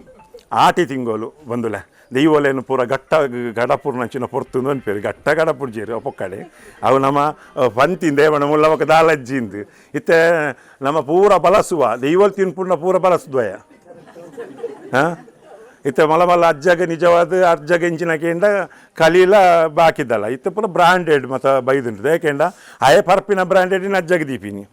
ಆಟಿ ತಿಂಗೋಲು ಬಂದುಲೆ ದೈವೊಲೆನ್ ಪೂರ ಗಟ್ಟ ಗಡಪುರ್ನಂಚಿನ ಪೊರ್ತು ಅನ್ಪೇರು ಗಟ್ಟ ಗಡಪುರ್ಜೇರು ಪೊಕ್ಕಡೆ ಅವು ನಮ್ಮ ಪಂತಿಂದ ದೇವಣ ಮುಲ್ಲ ದಾಲಜ್ಜಿಂದು ಇತ್ತೆ ನಮ್ಮ ಪೂರ ಬಲಸುವ ದೈವಲ್ ತಿನ್ಪುಂಡ ಪೂರ ಬಲಸುದ್ವಯ ಹಾಂ ಇತ್ತೆ ಮಲ್ಲ ಮಲ್ಲ ಅಜ್ಜಗ ನಿಜವಾದ ಅಜ್ಜಗ ಇಂಚಿನ ಕೇಂಡ ಕಲೀಲ ಬಾಕಿದ್ದಲ್ಲ ಇತ್ತೆ ಪೂರ ಬ್ರಾಂಡೆಡ್ ಮತ್ತು ಬೈದುಂಟು ಏಕೆಂಡ ಅಯೆ ಪರ್ಪಿನ ಬ್ರಾಂಡೆಡಿನ ಅಜ್ಜಗ ದೀಪಿನಿ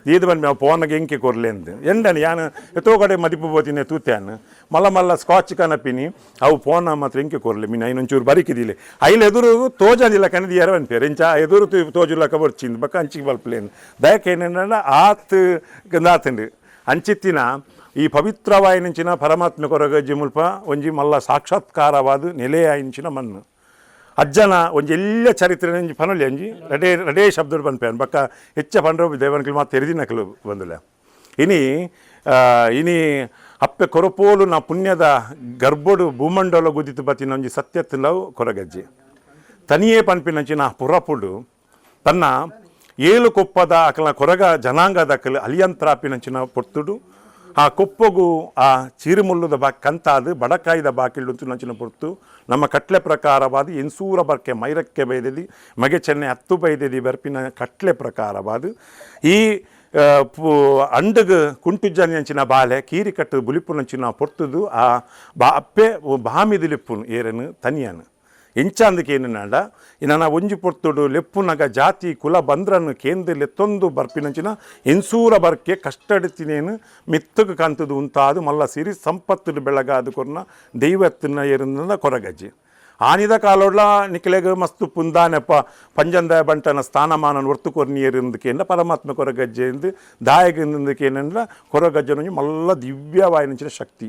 ದೀದ್ ಬಂದು ಅವು ಪೋನಗೆ ಎಂಕೆ ಕೊರ್ಲೆಂದು ಎಂಡನಿ ಯಾನ್ ಎತ್ತೋ ಕಡೆ ಮದಿಪು ಪೋತಿನಿ ತೂತ್ಯಾನ್ ಮಲ್ಲ ಮಲ್ಲ ಸ್ಕಾಚ್ ಕನಪಿನಿ ಅವು ಪೋನ ಮಾತ್ರ ಎಂಕೆ ಕೊರ್ಲೆ ಮೀನು ಐನೊಂಚೂರು ಬರಿಕಿದಿಲೆ ಐಲ್ ಎದುರು ತೋಜಂದಿಲ್ಲ ಕನದಿ ಎರವನ್ ಪೇರು ಎಂಚ ಎದುರು ತೋಜುಲಕ ಬರ್ಚಿಂದು ಬಕ್ಕ ಅಂಚಿಗೆ ಬಲ್ಪಲೇನು ದಯಕೇನ ಆತ್ ಗಂದಾತಂಡು ಅಂಚಿತ್ತಿನ ಈ ಪವಿತ್ರವಾಯಿನಂಚಿನ ಪರಮಾತ್ಮ ಕೊರಗಜ್ಜಿ ಮುಲ್ಪ ಒಂಜಿ ಮಲ್ಲ ಸಾಕ್ಷಾತ್ಕಾರವಾದ ನೆಲೆಯಾಯಿಂಚಿನ ಮಣ್ಣು. ಅಜ್ಜನ ಒಂಜಿ ಎಲ್ಲ ಚರಿತ್ರೆ ಒಂಜಿ ಪನೊಲಿ ಒಂಜಿ ರಡೇ ರಡೇ ಶಬ್ದಡು ಪನ್ಪೇನ್ ಬಕ್ಕ ಹೆಚ್ಚ ಪಂಡ್ರ ದೇವನಕಲು ಮಾತು ತೆರಿದಿನಕಲು ಬಂದುಲೆ. ಇನಿ ಇನಿ ಅಪ್ಪೆ ಕೊರಪೋಲು ನಾ ಪುಣ್ಯದ ಗರ್ಭಡು ಭೂಮಂಡಲ ಗುದಿತು ಬತ್ತಿನ ಒಂಜಿ ಸತ್ಯತ್ತಿನವು ಕೊರಗಜ್ಜಿ ತನಿಯೇ ಪನ್ಪಿನಂಚಿನ ಪುರಪುಡು ತನ್ನ ಏಳು ಕೊಪ್ಪದ ಅಕಲ ಕೊರಗ ಜನಾಂಗದ ಅಕಲು ಅಲಿಯಂತ್ರಾಪಿನಂಚಿನ ಪೊರ್ತುಡು ಆ ಕೊಪ್ಪಗು ಆ ಚೀರುಮುಲ್ಲುದ ಬಾ ಕಂತಾದು ಬಡಕಾಯಿದ ಬಾಕಿಲ್ಡು ನಂಚಿನ ಪೊರ್ತು ನಮ್ಮ ಕಟ್ಲೆ ಪ್ರಕಾರವಾದ ಎನ್ಸೂರ ಬರ್ಕೆ ಮೈರಕ್ಕೆ ಬೈದೆದಿ ಮಗೆ ಚೆನ್ನೆ ಹತ್ತು ಬೈದೆದಿ ಬರ್ಪಿನ ಕಟ್ಲೆ ಪ್ರಕಾರವಾದ ಈ ಅಂಡಗ ಕುಂಟುಜ್ಜನಿಯಂಚಿನ ಬಾಲೆ ಕೀರಿ ಕಟ್ಟು ಬುಲಿಪುನಂಚಿನ ಪೊರ್ತುದು ಆ ಬಾ ಅಪ್ಪೆ ಬಾಮಿದು ಲಿಪ್ಪುನು ಏರನು ತನಿಯನು ಎಂಚಾಂದಕೇನಾಂಡ ಇನ್ನ ಒಂಜಿ ಪೊರ್ತುಡು ಲೆಪ್ಪುನಗ ಜಾತಿ ಕುಲ ಬಂದ್ರನ್ನು ಕೇಂದ್ರ ಲೆತ್ತೊಂದು ಬರ್ಪಿನಂಚಿನ ಎನ್ಸೂರ ಬರ್ಕೆ ಕಷ್ಟಡಿತಿನೇನು ಮೆತ್ತಗ ಕಂತದು ಉಂತಾದು ಮಲ್ಲ ಸಿರಿ ಸಂಪತ್ತು ಬೆಳಗಾದು ಕೊರ್ನ ದೈವತ್ತಿನ ಏರಿಂದ ಕೊರಗಜ್ಜಿ ಆನಿದ ಕಾಲೋಡ್ಲ ನಿಕ್ಲೆಗ್ ಮಸ್ತು ಪುಂದಾನೆಪ್ಪ ಪಂಜಂದ ಬಂಟನ ಸ್ಥಾನಮಾನ ಒರ್ತು ಕೊರ್ನಿಯರಿಂದಕೇನ ಪರಮಾತ್ಮ ಕೊರಗಜ್ಜೆ ಎಂದು ದಾಯಕಿಂದಕೇನಂದ್ರ ಕೊರಗಜ್ಜನ ಮಲ್ಲ ದಿವ್ಯವಾಯಿನಂಚಿನ ಶಕ್ತಿ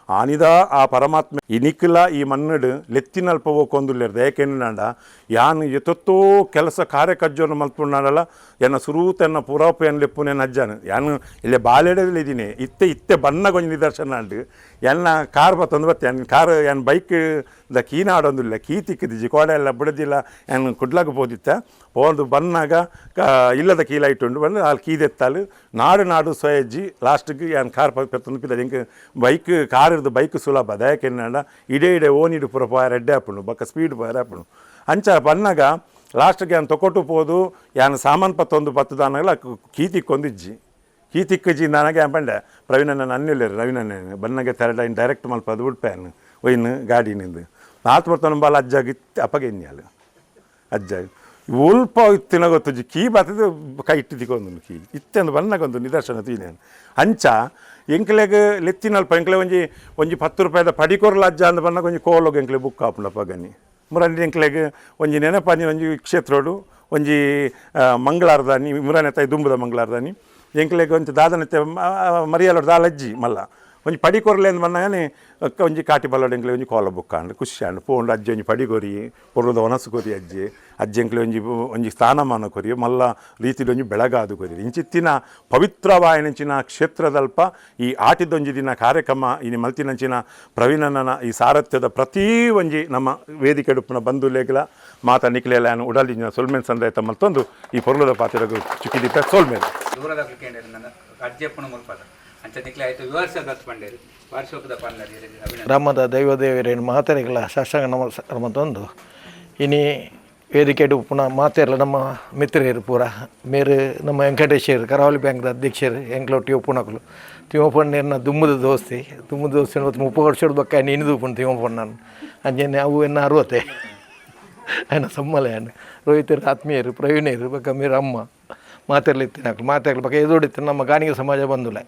ಆನಿದ ಆ ಪರಮಾತ್ಮ ಈ ನಿಕ್ಲ ಈ ಮಣ್ಣಡು ಲೆತ್ತಿನಲ್ಪ ಹೋಗೊಂದುಲ್ಲೇರ್ದ. ಏಕೆಂಡ ಯಾನ್ ಎತ್ತೊತ್ತೋ ಕೆಲಸ ಕಾರ್ಯಕಜ್ಜೋನು ಮಲ್ಪುಂಡಲ್ಲ ಎನ್ನ ಸುರೂತ ಎನ್ನ ಪುರಾಪು ಎನ್ನ ಲೆಪ್ಪು ಎನ್ನ ಅಜ್ಜಾನು ಯಾನು ಇಲ್ಲೇ ಬಾಲೆಡಲ್ಲಿ ಇದ್ದೀನಿ ಇತ್ತೆ ಇತ್ತೆ ಬನ್ನ ಕೊಂಚ ನಿದರ್ಶನ ಅಂಡು ಎನ್ನ ಕಾರ್ ಬತ್ತೊಂದು ಬತ್ತೆ ಎನ್ ಕಾರ್ ಎನ್ ಬೈಕ್ the ಕೀನ ಆಡೊಂದಿಲ್ಲ key ತಿಕ್ಕಿದಿಜ್ಜಿ ಕೋಡೆ ಎಲ್ಲ ಬಿಡದಿಲ್ಲ ಎನ್ ಕುಡ್ಲಾಗ ಪೋದಿತ್ತ ಪೋದು ಬನ್ನಾಗ ಇಲ್ಲದ ಕೀಲ ಇಟ್ಟುಂಡು ಬಂದು ಅಲ್ಲಿ ಕೀದೆತ್ತಾಲು ನಾಡು ನಾಡು ಸೊಯಜ್ಜಿ ಲಾಸ್ಟಿಗೆ ಯಾನ್ ಕಾರ್ ಪೆತ್ತೊಂದು ಪಿದ ಎಂಕ್ ಬೈಕ್ ಕಾರ್ ಇರ್ದು ಬೈಕ್ ಸುಲಭ ದಯಕೆನ್ನಡ ಇಡೇ ಇಡೇ ಓನಿಡು ಪೂರ ಪೋಯರ ಎಡ್ಡೆ ಆಪುಂಡು ಬೊಕ್ಕ ಸ್ಪೀಡ್ ಪೋಯರ ಆಪುಂಡು ಅಂಚ ಬನ್ನಾಗ ಲಾಸ್ಟ್ಗೆ ಯಾನ್ ತೊಕೊಟು ಪೋದು ಯಾನ್ ಸಾಮಾನು ಪತ್ತೊಂದು ಪತ್ತುದಾನಾಗಲ ಕೀ ತಿಕ್ಕೊಂದಿಜ್ಜಿ ಕೀ ತಿಕ್ಕಜ್ಜಿ ನನಗೆ ಪಂಡೆ ಪ್ರವೀಣನ ನನ್ನಿಲ್ಲೇರು ರವೀಣನ ಬನ್ನಗೆ ತೆರಡ ಇನ್ನು ಡೈರೆಕ್ಟ್ ಮಲ್ಪ ಅದು ಬಿಡ್ಪೇನು ಒಯ್ನು ಗಾಡಿ ನಿಂದು ಆತು ಬರ್ತಾನ ಬಾಲ ಅಜ್ಜಾಗಿ ಅಪ್ಪಗೆ ಇನ್ಯಾಲು ಅಜ್ಜ ಉಲ್ಪ ಇತ್ತಿನ ಗೊತ್ತುಜಿ ಕೀ ಬತ್ತದ ಕೈ ಇಟ್ಟು ತಿಕ್ಕೊಂದು ಕೀ ಇತ್ತೆಂದು ಬನ್ನಗೊಂದು ನಿದರ್ಶನ ತೀನೇನು ಅಂಚ ಎಂಕ್ಲೆಗ್ ಲೆತ್ತಿನಲ್ಪ ಎಂಕ್ಲೆ ಒಂಜಿ ಒಂಜಿ 10 ರೂಪಾಯಿದ ಪಡಿಕೊರ್ಲ ಅಜ್ಜ ಅಂದ್ ಬನ್ನಗ ಒಂಜಿ ಕೋಲೊಗ್ ಎಂಕ್ಲೆ ಬುಕ್ ಆಪುಂಡಪ್ಪ ಗನಿ ಮುರಂಡಿ ಎಂಕ್ಲೆಗ್ ಒಂಜಿ ನೆನಪಾನಿ ಒಂಜಿ ಕ್ಷೇತ್ರೋಡು ಒಂಜಿ ಮಂಗಳಾರದಾನಿ ಮುರಾನೆ ತಾಯಿ ದುಂಬುದ ಮಂಗಳಾರದಾನಿ ಎಂಕ್ಲೆಗ್ ಒಂಜಿ ದಾದನತೆ ಮರಿಯಲೋಡು ದಾಲಜ್ಜಿ ಮಲ್ಲ ಒಂಜಿ ಪಡಿ ಕೊರ್ಲೆ ಅಂದ್ ಬನ್ನಗನೆ ಒಂಜಿ ಕಾಟಿ ಬಲ್ಲೋಡು ಎಂಕ್ಲೆ ಒಂಜಿ ಕೋಲ ಬುಕ್ ಆಂಡ್ ಖುಷಿ ಆಂಡ್ ಪೋಂಡು ಅಜ್ಜಿ ಒಂಜಿ ಪಡಿ ಕೊರಿ ಪೊರ್ಲುದ ಒನಸು ಕೊರಿ ಅಜ್ಜಿ ಅಜ್ಜಿ ಎಂಕ್ಲೆ ಒಂಜಿ ಒಂಜಿ ಸ್ಥಾನಮಾನ ಕೊರಿ ಮಲ್ಲ ರೀತಿಲಿ ಒಂಜಿ ಬೆಳಗಾದು ಕೊರಿ ಇಂಚಿತ್ತಿನ ಪವಿತ್ರವಾಯಿನಂಚಿನ ಕ್ಷೇತ್ರದಲ್ಪ ಈ ಆಟಿದೊಂಜಿ ದಿನ ಕಾರ್ಯಕ್ರಮ ಇನಿ ಮಲ್ತಿನಂಚಿನ ಪ್ರವೀಣನ ಈ ಸಾರಥ್ಯದ ಪ್ರತೀ ಒಂಜಿ ನಮ್ಮ ವೇದಿಕೆ ಉಪ್ಪುನ ಬಂಧುಲೇಗ್ಲ ಮಾತ ನಿಕ್ಲೆಲ ಉಡಲಿನ ಸೊಲ್ಮೆನ್ ಸಂದಾಯತ ಮಲ್ತೊಂದು ಈ ಪೊರ್ಲುದ ಪಾತ್ರಗೂ ಚುಕ್ಕಿದೀಪ ಸೊಲ್ಮೇಲೆ ದೂರದ ಕೇಂದ್ರ ನನ್ನ ಅಜ್ಜಪ್ಪನ ಮುಲ್ಪದ ಅಂಚ ನಿಕ್ಲೆ ಆಯ್ತು ವಿವರ್ಸದ ಪಂಡೇರು ವಾರ್ಷೋಕದ ಪಂಡೇರು ಅಭಿನಂದನೆ. ಗ್ರಾಮದ ದೈವದೇವರೇನು ಮಹಾತರಿಗಳ ಸಾಷ್ಟಾಂಗ ನಮಸ್ಕಾರ ಮತ್ತೊಂದು ಇನಿ ವೇದಿಕೆ ಪುನಃ ಮಾತೆರ್ಲ ನಮ್ಮ ಮಿತ್ರರು ಪೂರ ಮೇರು ನಮ್ಮ ವೆಂಕಟೇಶ್ವರ ಕರಾವಳಿ ಬ್ಯಾಂಕ್ದ ಅಧ್ಯಕ್ಷರು ಎಂಕ್ಲೊಟ್ಟಿ ಉಪ್ಪುನಕುಲು ತಿಮ್ಮಪ್ಪಣ್ಣನ ದುಮ್ಮದ ದೋಸ್ತಿ ದುಮ್ಮದ ದೋಸ್ತಿ ಮತ್ತು 30 ವರ್ಷದ ಬಕ್ಕ ಇನಿದು ಉಪ್ಪುಂಡು ತಿಮ್ಮಪ್ಪಣ್ಣನ ಅಂಚನೆ ಅವು ಎನ್ನ ಅರುವತ್ತೆ ఆయన ಸಮ್ಮಲೆ ರೋಹಿತರು ಆತ್ಮೀಯರು ಪ್ರವೀಣರು ಬಕ್ಕ ಮೇರು ಅಮ್ಮ ಮಾತೆರ್ಲ ಇತ್ತಿನಕುಲು ಮಾತೆರ್ಲ ಬಕ್ಕ ಎದುಡಿತ್ತು ನಮ್ಮ ಗಾಣಿಗ ಸಮಾಜ ಬಂದುಲೆ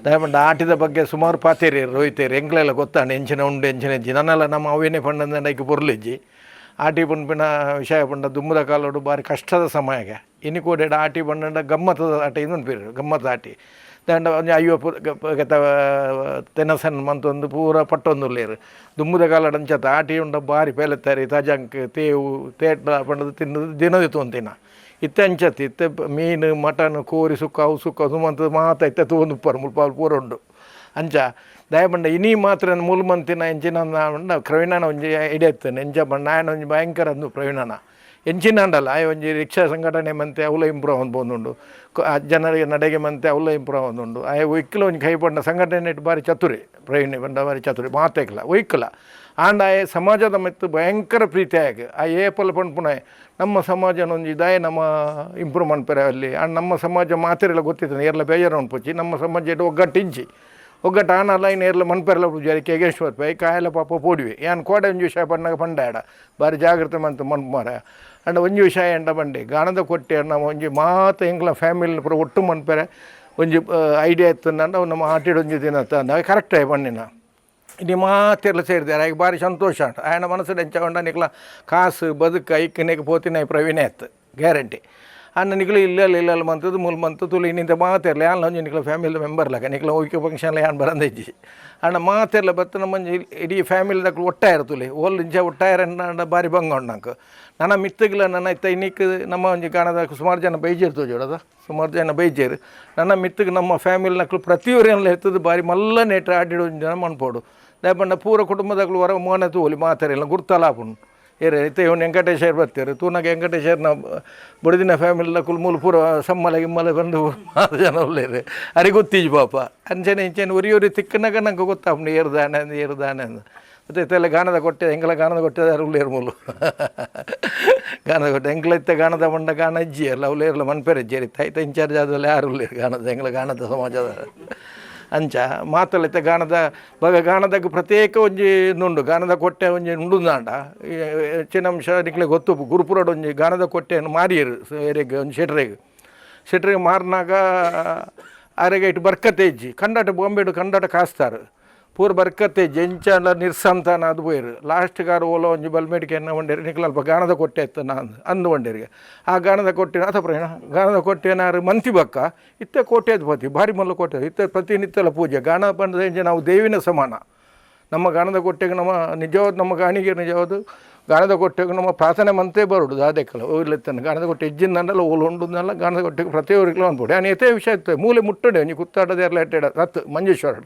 ದಯಮಂಡ ಆಟಿದ ಬಗ್ಗೆ ಸುಮಾರು ಪಾತೇರಿ ರೋಹಿತೇರು ಎಂಕ್ಲೆಲ್ಲ ಗೊತ್ತಾಂಡು ಎಂಚಿನ ಉಂಡು ಎಂಚಿನ ಇಜ್ಜಿ ನನ್ನೆಲ್ಲ ನಮ್ಮ ಅವೇನೇ ಪಂಡಂದ ಐಕ್ ಪೊರ್ಲಿಜ್ಜಿ ಆಟಿ ಪನ್ಪಿನ ವಿಷಯ ಪಂಡ ದುಮ್ಮದ ಕಾಲೋಡು ಬಾರಿ ಕಷ್ಟದ ಸಮಯಗೆ ಇನಿ ಕೋಡೆಡ ಆಟಿ ಪಂಡ ಗಮ್ಮತ್ತದ ಆಟ ಇನ್ನೊಂದು ಪೇರು ಗಮ್ಮತ್ತದ ಆಟಿ ದಂಡ ಒಂಜಿ ಅಯ್ಯೋ ತೆನಸನ್ ಮಂತೊಂದು ಪೂರ ಪಟ್ಟೊಂದುಲ್ಲೇರು ದುಮ್ಮದ ಕಾಲಡ್ ಅಂಚತ ಆಟಿ ಉಂಡ ಬಾರಿ ಪೇಲೆತ್ತರಿ ತಜಂಕ್ ತೇವು ತೇಟ ಪಂಡದು ತಿನ್ನದು ದಿನದಿ ತೊಂತಿನ ಇತ್ತೆ ಅಂಚತ್ ಇತ್ತೆ ಮೀನು ಮಟನ್ ಕೋರಿ ಸುಕ್ಕ ಅವು ಸುಕ್ಕ ಸುಮಂತ ಮಾತ ಇತ್ತೆ ತೂವೊಂದು ಉಪ್ಪರು ಮುಲ್ಪ ಪೂರ ಉಂಡು ಅಂಚ ದಯಪಂಡ ಇನಿ ಮಾತ್ರ ಮೂಲು ಮಂತಿನ ಎಂಚಿನ ಪ್ರವೀಣನ ಒಂಜಿ ಐಡಿಯಾ ಇತ್ತೇನೆ ಎಂಚ ಪಂಡ ನಾಯನ ಒಂಜಿ ಭಯಂಕರ ಅಂದು ಪ್ರವೀಣನ ಎಂಚಿನ ಅಂಡಲ್ಲ ಆಯ್ ಒಂಜಿ ರಿಕ್ಷಾ ಸಂಘಟನೆ ಮಂತೆ ಅವಲ ಇಂಪ್ರೂವ್ ಒಂದುಂಡು ಜನರಿಗೆ ನಡೆಗೆ ಮಂತೆ ಅವಲ ಇಂಪ್ರೂವ್ ಒಂದುಂಡು ಆಯ್ ಒಯ್ಕಲ ಒಂಜಿ ಕೈ ಪಂಡ ಸಂಘಟನೆ ಇಟ್ಟು ಬಾರಿ ಚತುರಿ ಪ್ರವೀಣ್ ಪಂಡ ಬಾರಿ ಚತುರಿ ಮಾತೇಕ್ಲ ಒಯ್ಕಲ ಆಂಡ ಆಯ್ ಸಮಾಜದ ಮಿತ್ತು ಭಯಂಕರ ಪ್ರೀತಿ ಆಯ್ ಆ ಏಪಲ್ ಪನ್ಪುನ ನಮ್ಮ ಸಮಾಜನ ಒಂಜಿ ದಾಯ ನಮ್ಮ ಇಂಪ್ರೂವ್ ಮನ್ಪೆರೆ ಅಲ್ಲಿ ಆಂಡ್ ನಮ್ಮ ಸಮಾಜ ಮಾತೆರೆಲ್ಲ ಗೊತ್ತಿತ್ತು ಏರ್ಲ ಬೇಜಾರು ಅನ್ಪುಚಿ ನಮ್ಮ ಸಮಾಜ ಒಗ್ಗಟ್ಟು ಇಂಚಿ ಒಗ್ಗಟ್ಟು ಆನಲ್ಲ ಇನ್ನು ಏರ್ಲ ಮನ್ಪೆರ್ಲ ಪೂಜಾರಿ ಎಗೇನ್ಸ್ಟ್ ಬರ್ಪೆ ಕಾಯಲ ಪಾಪ ಪೋಡಿವೆ ಯಾನ್ ಕೋಡೆ ಒಂಜಿ ವಿಷಯ ಪಣ್ಣಾಗ ಪಂಡಾಡ ಬಾರಿ ಜಾಗ್ರತೆ ಮಂತು ಮನ್ಪು ಮಾರ ಅಂಡ ಒಂಜಿ ವಿಷಯ ಎಂಡ ಬಂಡೆ ಗಾಣದ ಕೊಟ್ಟೆ ನಮ್ಮ ಒಂಜಿ ಮಾತ ಎಂಕ್ಲ ಫ್ಯಾಮಿಲಿ ಪೂರ ಒಟ್ಟು ಮನ್ಪೆರೆ ಒಂಜಿ ಐಡಿಯಾ ಇತ್ತು ಅವು ನಮ್ಮ ಆಟಿಡ್ ಒಂಜಿ ದಿನ ನಾವು ಕರೆಕ್ಟ್ ಆಗಿ ಪಣ್ಣಿನ ಇಡೀ ಮಾತೆರ್ಲ ಸೇರಿದ್ದಾರೆ ಆಗ ಭಾರಿ ಸಂತೋಷ ಉಂಟು ಆಯನ ಮನಸ್ಸು ಎಂಚ ಉಂಡ ನಿಕ್ಲ ಕಾಸು ಬದುಕು ಐಕ್ ನೆಕ್ ಪೋತಿನ ಪ್ರವೀಣೆ ಆಯ್ತು ಗ್ಯಾರಂಟಿ. ಅಣ್ಣ ನಿಕ್ಲು ಇಲ್ಲ ಇಲ್ಲ ಇಲ್ಲ ಮಂತದ್ದು ಮೂಲು ಮಂತು ತುಲು ಇನ್ನಿಂತ ಮಾತೆರ್ಲ ಯಾನ್ ಒಂಜಿ ನಿಕ್ಲ ಫ್ಯಾಮಿಲಿ ಮೆಂಬರ್ ಲಾಕ ನಿಕ್ಲ ಒಯ್ಕೆ ಫಂಕ್ಷನ್ ಯಾನ್ ಬರಂದಿಜ್ಜಿ. ಅಣ್ಣ ಮಾತೆರ್ಲ ಬತ್ತ ನಮ್ಮ ಇಡೀ ಫ್ಯಾಮಿಲಿ ದಕ್ಲು ಒಟ್ಟಾಯರ ತುಲಿ ಓಲ್ ಇಂಚ ಒಟ್ಟಾಯರ ಅಣ್ಣ ಬಾರಿ ಬಂಗ ಉಂಡು ನನ್ನ ಮಿತ್ತುಗ್ಲ ನನ್ನ ಇತ್ತ ಇನ್ನಿಕ್ ನಮ್ಮ ಒಂಜಿ ಕಾಣದ ಸುಮಾರು ಜನ ಬೈಜೇರು ತೋಜೋಡದ ಸುಮಾರು ಜನ ಬೈಜೇರು ನನ್ನ ಮಿತ್ತುಗ್ ನಮ್ಮ ಫ್ಯಾಮಿಲಿ ನಕ್ಲು ಪ್ರತಿಯೊರಿಯನ್ಲ ಎತ್ತದು ಬಾರಿ ಮಲ್ಲ ನೇಟ ಆಡಿಡು ಜನ ಮನ್ಪೋಡು. ದಾಯೆ ಪೂರ ಕುಟುಂಬದಕ್ಲು ಹೊರ ಮೋನೆ ತೂಲಿ ಮಾತಾರಿಲ್ಲ ಗುರ್ತಲಾಪುಂಡು. ಏರೆ ಇತ್ತೆ ಇವನು ವೆಂಕಟೇಶ್ವರ ಬರ್ತಾರೆ ತೂನಾಗ ವೆಂಕಟೇಶ್ವರನ ಬುಡದಿನ ಫ್ಯಾಮಿಲಿ ನಕುಲು ಮೂಲು ಪೂರ ಸಮ್ಮಲ ಗಿಮ್ಮಲ ಬಂದು ಮಾರು ಜನ ಉಳ್ಳೇರು ಅರೆ ಗೊತ್ತಿಜ್ ಪಾಪ. ಅಂಚನೆ ಇಂಚನೆ ಒರಿ ಒರಿ ತಿಕ್ಕನಾಗ ನಂಗೆ ಗೊತ್ತಾಪುಂಡು ಏರ್ದಾನೆ ಅಂದ್ ಏರ್ದಾನೆ ಅಂದ್. ಮತ್ತು ಇತ್ತೆಲ್ಲ ಗಾನದ ಕೊಟ್ಟೆ ಎಂಕಲ ಗಾನದ ಕೊಟ್ಟೆ ಉಳ್ಳೇರು ಮೂಲು ಗಾನದ ಕೊಟ್ಟೆ ಎಂಕಲ ಇತ್ತೆ ಗಾನದ ಬಂಡ ಗಾನ ಇಜ್ಜಿ ಅಲ್ಲ ಉಳ್ಳೇರ್ಲ ಮನ್ಪೇರೆ ಇಜ್ಜೇರಿ ಐತ ಇನ್ಚಾರ್ಜ್ ಆದಲ್ಲ ಯಾರು ಉಳ್ಳೇರು ಗಾನದ ಎಂಕಲ ಗಾನದ ಸಮಾಜದ ಅಂಚ ಮಾತಲ್ಲ ಗಾನದ ಬಗ ಗಾನದಾಗ ಪ್ರತ್ಯೇಕ ಒಂಜಿ ನುಂಡು ಗಾನದ ಕೊಟ್ಟೆ ಒಂಜಿ ಉಂಡುಂದಾಂಡ ಹೆಚ್ಚಿನ ಅಂಶ ನಿಕ್ಲೆ ಗೊತ್ತು. ಗುರುಪುರಡ್ ಒಂಜಿ ಗಾನದ ಕೊಟ್ಟೆಯನ್ನು ಮಾರಿಯರು ಏರೆಗ್ ಒಂಜಿ ಶೆಟ್ರೆಗ್ ಶೆಟ್ರಿಗೆ ಮಾರಿನಾಗ ಆರೆಗೆ ಇಟ್ಟು ಬರ್ಕತೆ ಇಜ್ಜಿ ಕಂಡಾಟ ಬಾಂಬೆಡು ಕಂಡಾಟ ಕಾಸ್ತಾರೆ ಪೂರ ಬರ್ಕತೆ ಜೆಂಚಲ ನಿರ್ಸಂತಾನ ಅದು ಪೋಯರು ಲಾಸ್ಟ್ ಗಾರ್ ಓಲೋ ಒಂಜಿ ಬಲ್ಮೇಡಿಕೆ ಎನ್ನ ಒಂಡೇರು ನಿಕ್ಲ ಅಲ್ಪ ಗಾನದ ಕೊಟ್ಟೆ ಇತ್ತು ನಾನು ಅಂದು ಒಂಡೇರಿಗೆ ಆ ಗಾನದ ಕೊಟ್ಟೆ ಅಥ ಪ್ರಯಾಣ ಗಾನದ ಕೊಟ್ಟೆನಾರು ಮಂತಿ ಬಕ್ಕ ಇತ್ತೆ ಕೋಟೆ ಪತಿ ಭಾರಿ ಮಲ್ಲ ಕೋಟೆ ಇತ್ತೆ ಪ್ರತಿನಿತ್ಯಲ ಪೂಜೆ ಗಾನ ಬಂದ ನಾವು ದೇವಿನ ಸಮಾನ. ನಮ್ಮ ಗಾನದ ಕೊಟ್ಟೆಗೆ ನಮ್ಮ ನಿಜವಾದ ನಮ್ಮ ಗಾಣಿಗೆ ನಿಜವಾದ ಗಾನದ ಕೊಟ್ಟೆಗೆ ನಮ್ಮ ಪ್ರಾರ್ಥನೆ ಮಂತೆ ಬರೋಡು ದಾದೆಕ್ಕಲ್ಲ ಓಯ್ಲೆತ್ತನ ಗಾನದ ಕೊಟ್ಟೆ ಇಜ್ಜಿಂದಲ್ಲ ಓಲು ಉಂಡುಂದಲ್ಲ ಗಾನದ ಕೊಟ್ಟೆಗೆ ಪ್ರತಿಯೊರಿಗ್ಲೂ ಅನ್ಬೋದು ನಾನು ಎತ್ತೇ ವಿಷಯ ಇತ್ತು ಮೂಲೆ ಮುಟ್ಟಡೆ ಒಂಜಿ ಕುತ್ತಾಡದ ಎಲ್ಲ ಎಟ್ಟೆಡ ಹತ್ತು ಮಂಜೇಶ್ವರ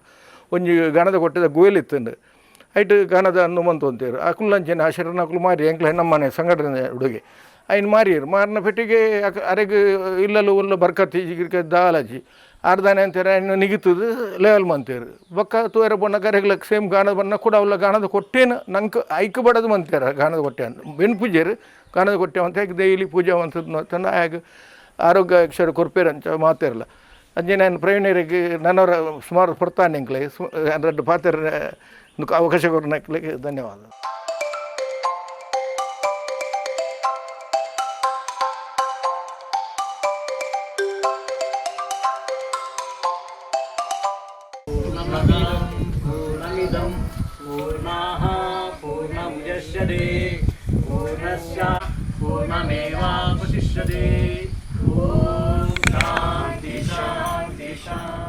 ಒಂಜಿ ಗಾನದ ಕೊಟ್ಟೆದ ಗುವೆಲ್ ಇತ್ತುಂಡು ಐಟ್ ಗಾನದ ಹನುಮಂತ ಅಂತೀರು ಆ ಕುಲ್ಲಂಚಿನ ಆ ಶರಣಕುಲು ಮಾರಿ ಎಂಕ್ಲೆ ನಮ್ಮನೆ ಸಂಘಟನೆ ಹುಡುಗಿ ಐನ್ ಮಾರಿಯರು ಮಾರಿನ ಪೆಟ್ಟಿಗೆ ಅರೆಗ್ ಇಲ್ಲಲು ಉಲ್ಲ ಬರ್ಕತ್ತಿ ಗಿರ್ಕ ದಾಲಜಿ ಅರ್ಧಾನೆ ಅಂತಾರೆ ಇನ್ನು ನಿಗಿತದು ಲೆವೆಲ್ ಮಂತೇರು ಬೊಕ್ಕ ತೂಯರ ಬೊಣ್ಣ ಕರೆಗ್ಲ ಸೇಮ್ ಗಾನದ ಬಣ್ಣ ಕೂಡ ಅವಲ್ಲ ಗಾನದ ಕೊಟ್ಟೇನು ನಂಗೆ ಐಕ್ ಬಡದು ಮಂತೇರ ಗಾನದ ಕೊಟ್ಟೆ ಬೆನ್ ಪೂಜೆರು ಗಾನದ ಕೊಟ್ಟೆ ಅಂತ ಡೈಲಿ ಪೂಜೆ ಅಂತದ್ದು ಆಗ ಆರೋಗ್ಯ ಅಕ್ಷರ ಕೊರ್ಪೇರಂಚ ಮಾತಿರಲ್ಲ. ಅಂಚೆ ನಾನು ಪ್ರವೀಣರಿಗೆ ನನ್ನವರ ಸುಮಾರು ಪಡ್ತಾನೆ ಎಂಕ್ಲೆ ರಡ್ಡು ಪಾತ್ರ ಅವಕಾಶ ಕೊರ್ನಕ್ಲೆಗ್ ಧನ್ಯವಾದ. पूर्णमिदं पूर्णाः पूर्णमुदच्यते पूर्णस्य पूर्णमेवावशिष्यते. ॐ शान्ति शान्ति शान्ति.